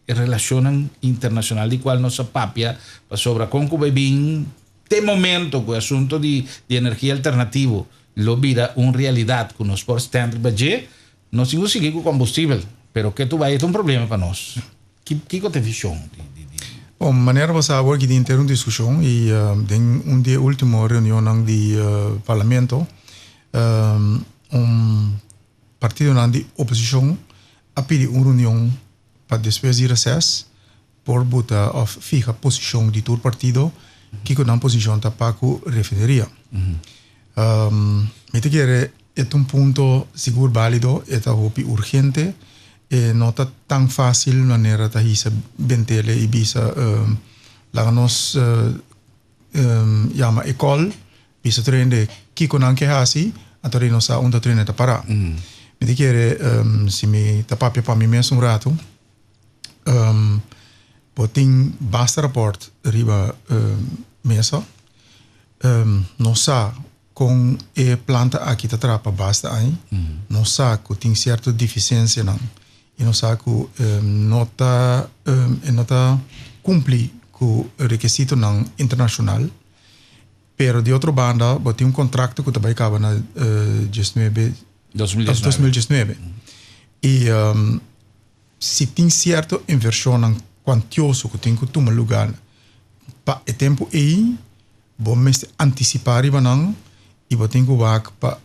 E relashonnan internashonal di kual nos a papia pasobra kon ku bai bin te momento ku e asunto di di energia alternativo lo bira un realidat ku nos por stènt riba dje, nos tin ku sigui ku kombustibel, pero ke tu bai e ta un problema pa nos. Ki kiko ta e vishon di di di. Bon, manera bo sa awor ki tin henter un diskushon i den un di e ultimo reunionnan di parlamento un partidonan di oposishon a pidi un reunion pa despues di reces por buta of fiha posicion di tur partido kico nan posicion ta pa cu refineria. Mi ta kere e ta un punto sigur balido, e ta hopi urgente, e no ta tan facil manera ta hisa bentele y bisa laga nos yama e call Bisa tur hende kiko nan ke hasi, anto rei no sa unda tur hende ta pará. Mi ta kere, si mi ta papia pa mi mes un ratu, bo tin basta rapòrt riba mesa. Nos sa kon e planta aki ta traha pa basta aña. Nos sa ku tin sierto difisiensianan i nos sa ku no ta e no ta kumpli ku rekisitonan internashonal. Pero di otro banda bo tin un contracto cu ta bay caba na diesnuebe, 2019. Y si tin cierto inversionnan cuantioso cu tin cu tuma lugar pa e tempo ey, bo mester anticipa riba nan y bo tin cu wak pa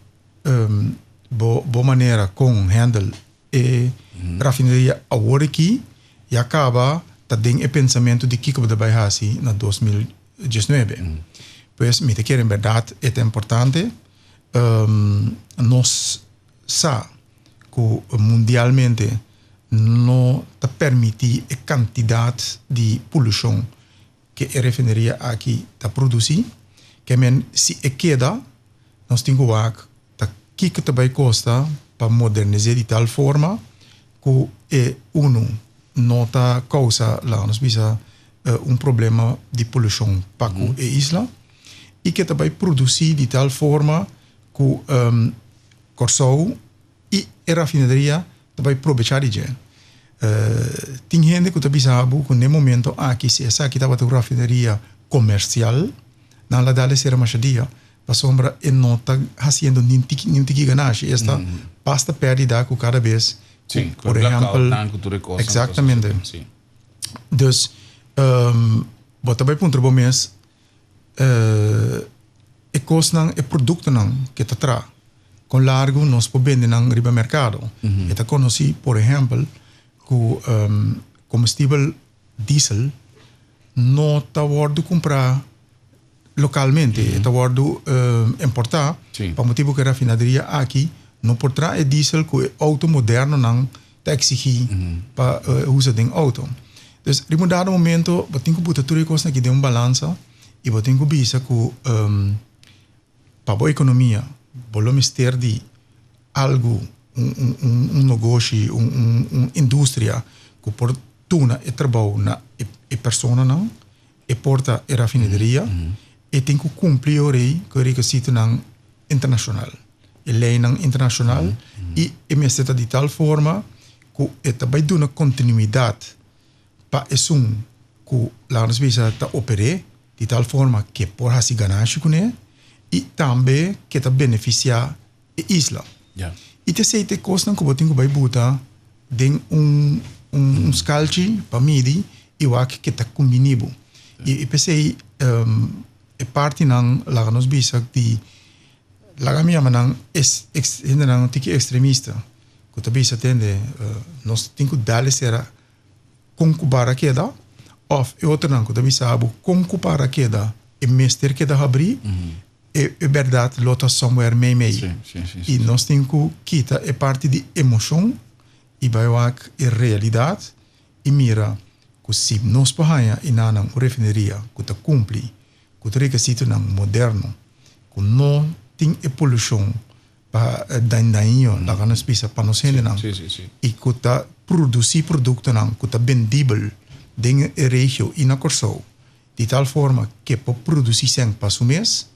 bo bo manera con handle e rafineria awor aki ya caba ta den e pensamento di kico bo ta bay haci na 2019. Pues mi ta kere en berdad e ta importante. Nos sa cu mundialmente no ta permiti e cantidad di polucion cu e refineria aki ta produci. Ke men si e keda nos tin cu wak Ta kiko ta bai kosta pa modernis'é di tal forma ku e unu no ta kousa, laga nos bisa, un problema di polushon pa ku e isla i ke ta bai produsí di tal forma ku Kòrsou i e rafineria ta bai probechá di dje. Tin hende ku ta bisa bo ku n'e momento aki si esaki tabata un rafineria komersial nan la dal e sera masha dia pasobra e no ta hasiendo ni tiki ni un tiki ganashi esta basta pèrdida ku kada bes ku por ehèmpel eksaktamente dus bo ta bai puntra bo mes e kosnan e produktonan ke ta traha kon largu nos por bende nan riba merkado e ta konosí por ehèmpel ku komestibel diesel no ta wòrdu kumprá lokalmente, e ta wòrdu importá pa motibu ku e rafinaderia aki no por traha e diesel ku e outo modernonan ta eksigí pa usa den outo. Dus riba un dado momento bo tin ku buta tur e kosnan aki den un balansa i bo tin ku bisa ku pa bo ekonomia bo lo mester di algu. Un un un un negoshi, un un un industria ku por duna e trabou na e e personanan, e por ta e rafineria, e tin ku kumpli ora-ei ku e rekisitonan internashonal, e leinan internashonal i e mester ta di tal forma ku e ta bai duna kontinuidat pa esun ku laga nos bisa ta oper'é di tal forma ke por hasi ganashi kuné i tambe ke ta benefisiá e isla. I ta esei ta e kosnan ku bo tin ku bai buta den un un skalchi pa midi i wak ke ta kumbiní bo. I p'esei e partinan laga nos bisa di laga mi yama nan hendenan un tiki ekstremista ku ta bisa tende nos tin ku dal e sera kon ku bara keda òf e otronan ku ta bisa bo kon ku para keda e mester keda habrí. E bèrdat lo ta somewhere meimei. I nos tin ku kita e parti di emoshon i bai wak e realidat i mira ku si nos por haña i nanan un refineria ku ta kumpli ku tur rekisitonan moderno, ku no tin e polushon pa daño laga nos bisa pa nos hendenan i ku ta produsí produktonan ku ta bendibel den e regio i na Kòrsou. Di tal forma ke por produci sèn pa su mes,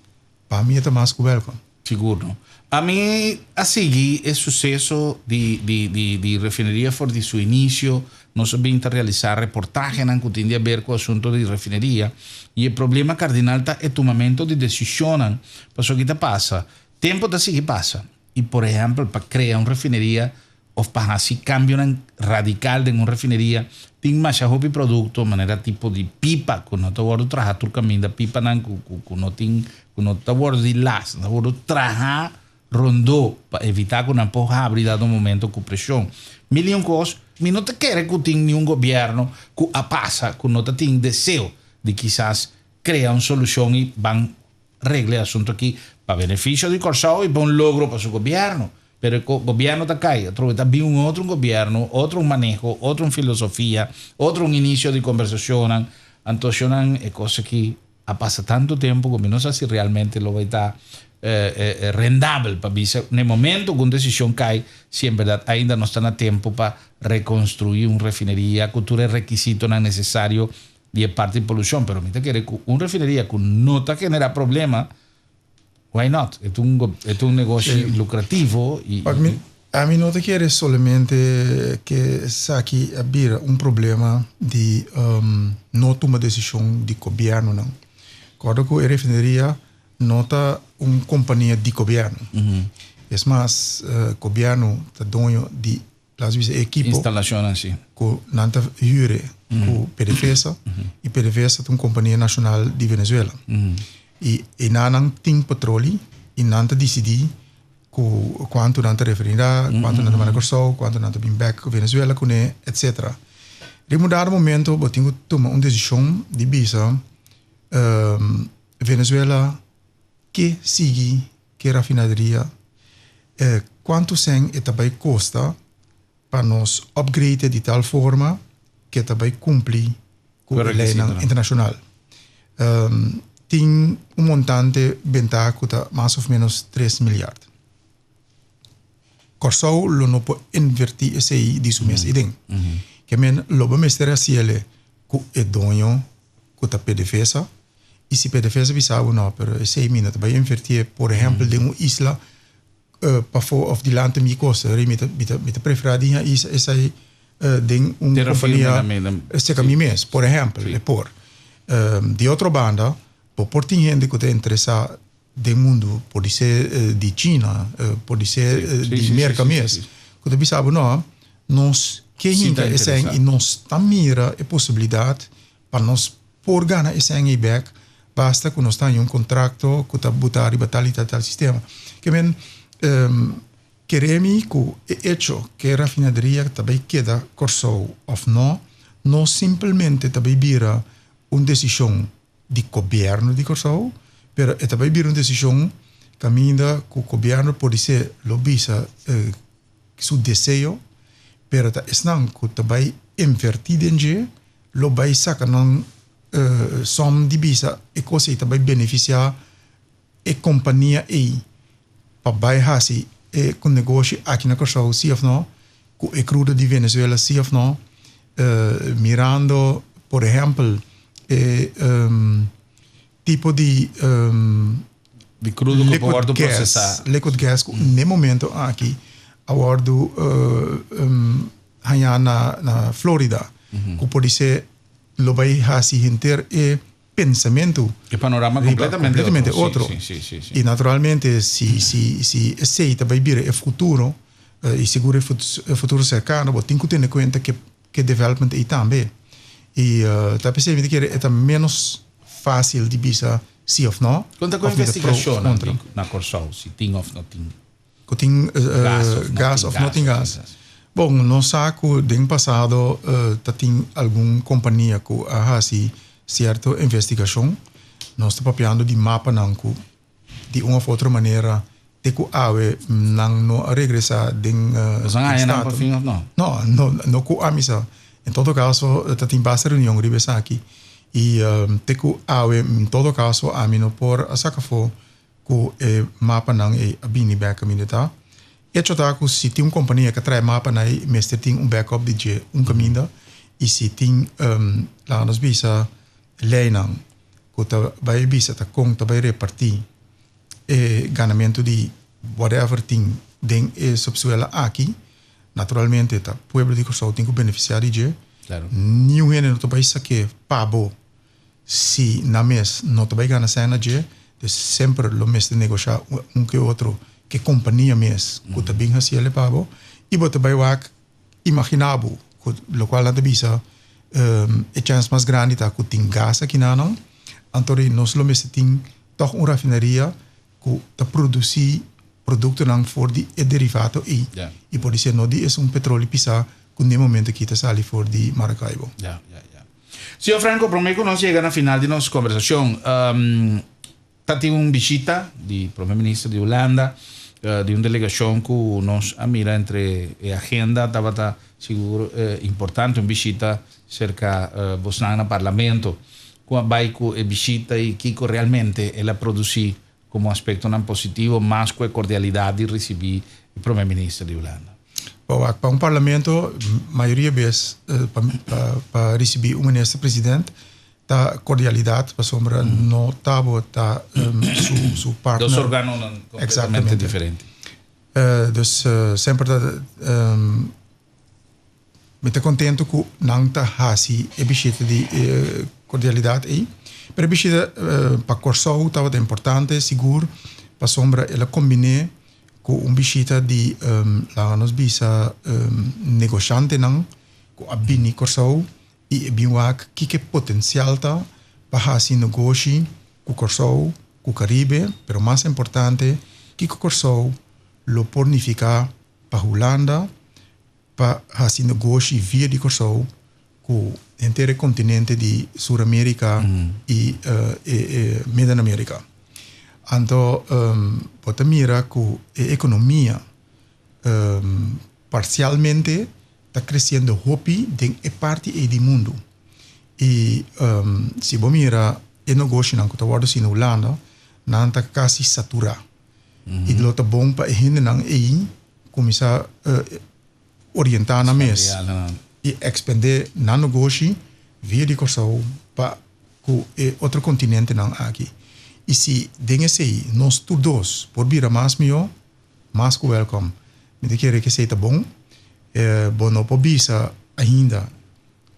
pa mi e ta mas ku wèlkom. Sigur no. Ami a sigui e suseso di di di di refineria for di su inicio. Nos a bin ta realisa reportahenan ku tin di haber ku asunto di refineria y e problema kardinal ta e tumamento di desicionnan pasobra ki ta pasa. Tempo ta sigui pasa y por ehempel pa crea un refineria of pa hasi kambionan radikal den un refineria, tin masha hopi produkto manera tipo di pipa ku no ta wòrdu traha tur kaminda, pipanan ku ku ku no tin ku no ta wòrdu di las, ta wòrdu traha rondó pa evitá ku nan por habri dado momento ku preshon. Mil i un kos, mi no ta kere ku tin niun gobièrnu ku a pasa ku no ta tin deseo di kisas krea un solushon i ban regla e asuntu aki pa benefisio di Kòrsou i pa un logro pa su gobièrnu. Pero e gobièrnu ta kai, atrobe ta bin un otro gobièrnu, otro un maneho, otro un filosofia, otro un inisio di kombersashonnan. Anto shonnan e kos aki a pasa tantu tempu ku mi no sa si realmente lo bai ta rendabel pa bisa na e momento ku un desishon kai si en bèrdat ainda nos ta na tempu pa rekonstruí un refineria ku tur e rekisitonan nesesario di e parti polushon. Pero mi ta kere ku un refineria ku no ta generá problema Why not? E ta un, e ta un negoshi lucrativo y. Pak mi, ami no ta kere solamente ke esaki a bira un problema di no tuma desishon di gobièrnunan. Kòrda ku e refineria no ta un kompania di gobièrnu. Es mas, gobièrnu ta doño di Las bisa e ekipo Instalacionnan, sí. ku nan ta hure ku PDVSA i PDVSA ta un kompania nashonal di Venezuela. I e nan tin petroli i nan ta disidí ku kuantu nan ta referendá, kuantu nan ta manda Kòrsou, kuantu nan ta bin bèk Venezuela kuné, etsetera. Den un dado momento bo tin ku tuma un desishon di bisa Venezuela ke sigui Ke rafinaderia, kuantu sèn e ta bai kosta pa nos upgrade di tal forma ke ta bai kumpli ku e leinan internashonal? Tin un montante bentá ku ta mas òf ménos tres milyard. Kòrsou lo no por invertí esei di su mes aden. Ke men lo bo mester hasiel ku e doño ku ta PDVSA i si PDVSA bisa bo no pero esei mi no ta bai invertié por ehèmpel den un isla pafó òf dilanti mi kosta mi ta mi ta preferá di hisa esei den un kompania serka mi mes por ehèmpel e por. Di otro banda bo por tin hende ku ta interesá den mundu por di ser di China por di ser di Merka mes ku ta bisa bo no nos ke hinka esei i nos ta mira e posibilidat pa nos por gana esei ei bek basta ku nos ta haña un kontrakto ku ta buta riba tal i tal tal sistema. Ke men kere mi ku e echo ku e rafinaderia ta bai keda Kòrsou òf no, no simpelmente ta bai bira un desishon di gobièrnu di Kòrsou, pero e ta bai bira un desishon kaminda ku gobièrnu podisé lo bisa su deseo, pero ta esnan ku ta bai invertí den dje lo bai saka nan sòm di bisa e kos ei ta bai benefisiá e kompania ei pa bai hasi. e ku negoshi aki na Kòrsou si òf no, ku e krudo di Venezuela si òf no, mirando por ehèmpel e tipo di Di krudo ku por wòrdu prosesá. Liquid gas ku n'e momento aki a wòrdu hañá na Florida ku podisé lo bai hasi henter e pensamentu E panorama completamente completamente otro. Sí, sí, sí, sí. I naturalmente si si si esei ta bai bira e futuro i sigur e futuro serkano bo tin ku tene kuenta ke ke development ei tambe. I ta p'esei mi ta kere e ta ménos fásil di bisa si òf nò. Kon ta ku òf mi ta pro òf investigashonnan kontra. di na Kòrsou si tin òf no tin Ku tin gas òf no gas tin òf no gas tin òf tin gas. gas. Bon, nos sa ku den pasado ta tin algun kompania ku a hasi sierto investigashon. Nos ta papiando di mapanan ku di un òf otro manera te ku awe nan no a regresá den Boso a haña nan stato. por fin òf no? No, no, no ku ami sa. En todo kaso ta tin basta reunion riba esaki i te ku awe en todo kaso ami no por a saka afó ku e mapanan ei a bini bek kaminda ta. Echo ta ku si tin un kompania ku a trae mapanan ei mester tin un backup di dje un kaminda i si tin laga nos bisa leinan ku ta bai bisa ta kon ta bai repartí e ganamentu di whatever tin den e subsuela aki, naturalmente ta pueblo di Kòrsou tin ku benefisiá di dje. Niun hende no ta bai sak'é pa bo. Si nan mes no ta bai gana sèn na dje, dus semper lo mester negoshá un ke otro ke kompania mes ku ta bin hasi el e pago i bo ta bai wak imaginá bo ku lokual nan ta bisa e chèns mas grandi ta ku tin gas aki na nan, anto ri nos lo mester tin tòg un rafineria ku ta produsí produktonan for di e derivato ei i por di ser no di esun petroli pisá ku n'e momento aki ta sali for di Maracaibo. Señor Franco, prome ku nos yega na final di nos kombersashon, ta tin un bishita di Prome Minister di Hulanda, di un delegashon ku nos a mira entre e agenda tabata sigur importante, un bishita serka bosnan na Parlamento. Kon a bai ku e bishita i kiko realmente el a produsí komo aspektonan positivo mas ku e kordialidat di risibí e Prome Minister di Hulanda? Bo wak pa un parlamento mayoria bes pa risibí un minister president ta kordialidat pasobra no ta bo ta su partner. Dos organonan kompletamente diferente. Dus semper ta Mi ta contento cu nan ta haci e bishita di cordialidad ey. Pero e bishita pa Corsou tabata importante sigur pasobra el a combine cu un bishita di laga nos bisa negoshantenan cu a bini Corsou y e bin wak kiko e potencial ta pa haci negoshi cu Corsou, cu Caribe, pero mas importante kiko Corsou lo por nifica pa Hulanda. pa hasi negoshi via di Kòrsou ku henter e kontinente di Sur Amerika i e Midden Amerika. Anto bo ta mira ku e ekonomia parsialmente ta kresiendo hopi den e parti ei di mundu. I si bo mira e negoshinan ku ta wòrdu hasi na Hulanda, nan ta kasi saturá. I lo ta bon pa e hendenan ei Kuminsá orientá nan mes i ekspandé nan negoshi via di Kòrsou pa ku e otro kontinentenan aki. I si den esei nos tur dos por bira mas mihó, mas ku wèlkòm. Mi ta kere ku esei ta bon. Bo no por bisa ainda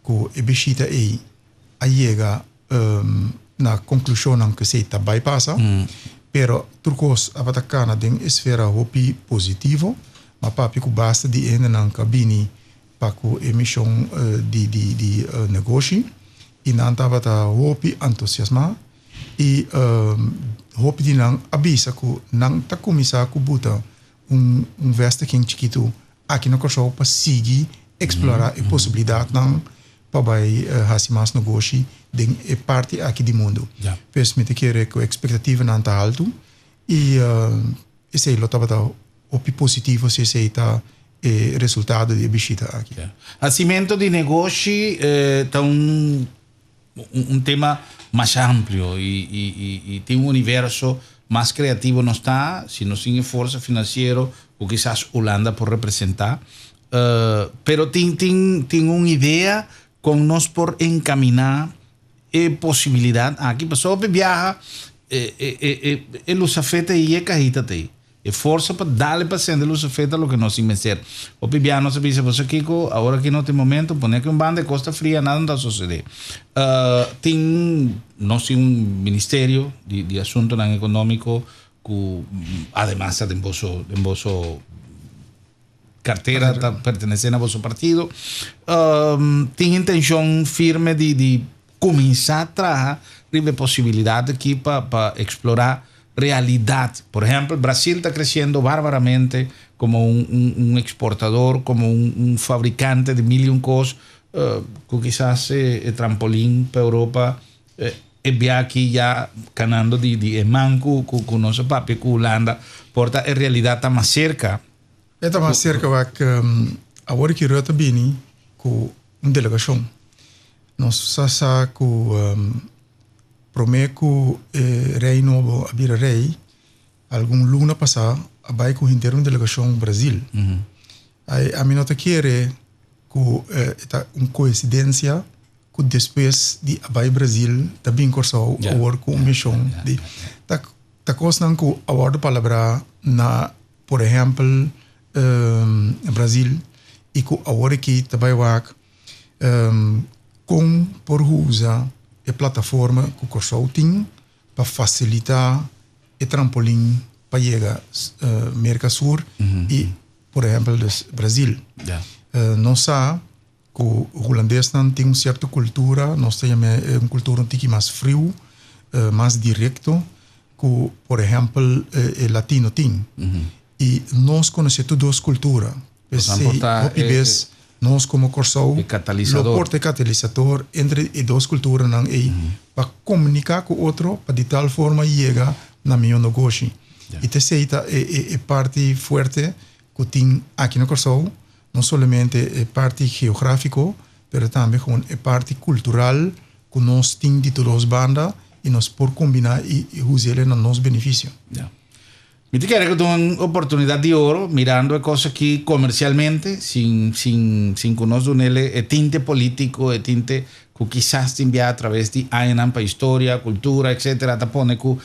ku e bishita ei a yega na konklushonnan ku esei ta bai pasa, pero tur kos tabata kana den esfera hopi positivo, ma papia ku basta di e hendenan ku a bini pa ku e mishon di di di negoshi i nan tabata hopi entusiasmá i hopi di nan a bisa ku nan ta kuminsá ku buta un un vestiging chikitu aki na Kòrsou pa sigui eksplorá e posibilidatnan pa bai hasi mas negoshi den e parti aki di mundu. Pues mi ta kere ku ekspektativanan ta haltu i esei lo tabata hopi positivo si esei ta e resultado di e bishita aki. Hasimentu di negoshi ta un un tema mas amplio i tin un universo mas kreativo nos ta, si nos tin e forsa finansiero. ku kisas Hulanda por representá. Pero tin tin tin un idea kon nos por enkaminá e posibilidat aki? Pasobra hopi biaha e e e e lusafeta ei e kahita ta ei. E forsa pa dale pa sende lusafeta loke nos tin mester. Hopi biaha nos a bisa boso kiko, awor aki no ta e momento, pone aki un banda e kos ta fria nada no ta sosode. Tin nos tin un ministerio di di asuntonan ekonómiko ku ademas ta den boso den boso kartera ta pertenesé na boso partido. Tin intenshon firme di di kuminsá traha riba e posibilidat aki pa pa eksplorá realidat. Por ehèmpel, Brasil ta kresiendo barbaramente komo un un un eksportador, komo un un fabrikante di mil i un kos ku kisas e e trampolin pa Europa E bia aki ya kanando di di e man ku ku ku nos a papia ku Hulanda, por ta e realidat ta mas serka. E ta mas serka wak awor ki Rutte bini ku un delegashon. Nos sa sa ku prome ku e rei nobo a bira rei, algun luna pasá a bai ku henter un delegashon Brazil. Ai ami no ta kere ku e ta un koinsidensia ku despues di a bai Brazil ta bin Kòrsou awor ku un mishon di ta ta kosnan ku a wòrdu palabrá na por ehèmpel Brazil i ku awor aki ta bai wak kon por usa e plataforma ku Kòrsou tin pa fasilitá e trampolin pa yega Merka Sur i por ehèmpel dus Brazil. Nos sa Ku hulandesnan tin un sierto kultura, nos ta yam'é un kultura un tiki mas friu, mas direkto ku por ehèmpel e latino tin. I nos konosé tur dos kultura. P'esei hopi bes nos komo Kòrsou lo por ta e katalisador entre e dos kulturanan ei pa komuniká ku otro pa di tal forma yega na mihó nogoshi. I t'esei ta e parti fuerte ku tin aki na Kòrsou. No solamente e parti geográfiko, pero tambe gewoon e parti kultural ku nos tin di tur dos banda i nos por kombiná i us'el na nos benefisio. Ya. Mi ta kere ku ta un oportunidat di oro mirando e kos aki komersialmente sin sin sin ku nos dun'el e tinte polítiko, e tinte ku kisas tin bia atraves di añanan pa historia, kultura, etcetera ta pone ku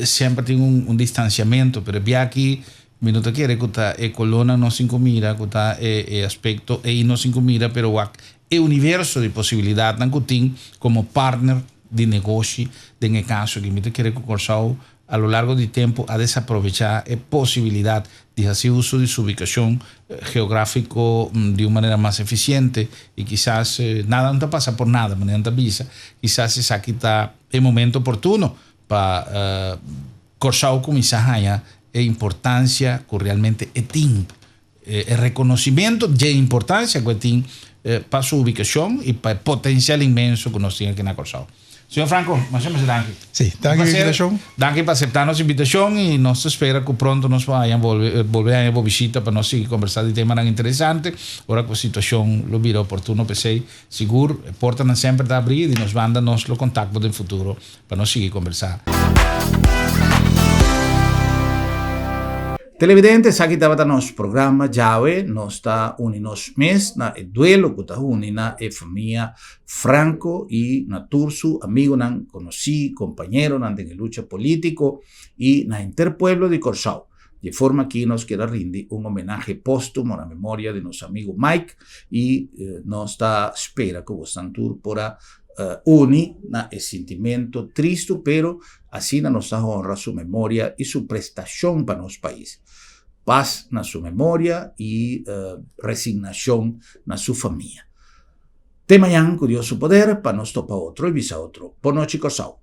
semper tin un un distansiamentu, pero e bia aki Mi no ta kere ku ta e kolónan nos tin ku mira, ku ta e e aspekto ei nos tin ku mira, pero wak e universo di posibilidatnan ku tin komo partner di negoshi den e kaso aki. Mi ta kere ku Kòrsou a lo largo di tempu a desaprovechá e posibilidat di hasi uso di su ubikashon geográfiko di un manera mas efisiente i kisas nada no ta pasa por nada, manera nan ta bisa, kisas esaki ta e momento oportuno pa Kòrsou kuminsá haña e importansia ku realmente e tin, e rekonosimentu dje importansia ku e tin pa su ubikashon i pa e potensial inmenso ku nos tin aki na Kòrsou. Señor Franco, masha masha danki. Sí, danki pa e invitashon. Danki pa aseptá nos invitashon i nos ta spera ku pronto nos por haña bolbe bolbe haña bo bishita pa nos sigui kombersá di temanan interesante ora ku situashon lo bira oportuno. P'esei sigur e portanan semper ta abrí i di nos banda nos lo kontak bo den futuro pa nos sigui kombersá. Televidente, esaki tabata nos programa djawe. Nos ta uni nos mes na e duelo ku ta uni na e famia Franco i na tur su amigonan, konosí, kompañeronan den e lucha polítiko i na henter pueblo di Kòrsou. Di e forma aki nos kier a rindi un homenahe póstumo na memoria di nos amigo Mike i nos ta spera ku bosnan tur por a uni na e sintimento tristu pero asina nos ta honra su memoria i su prestashon pa nos pais. Pas na su memoria i resignashon na su famia. Te mañan ku Dios su poder pa nos topa otro i bisa otro. Bon nochi Kòrsou.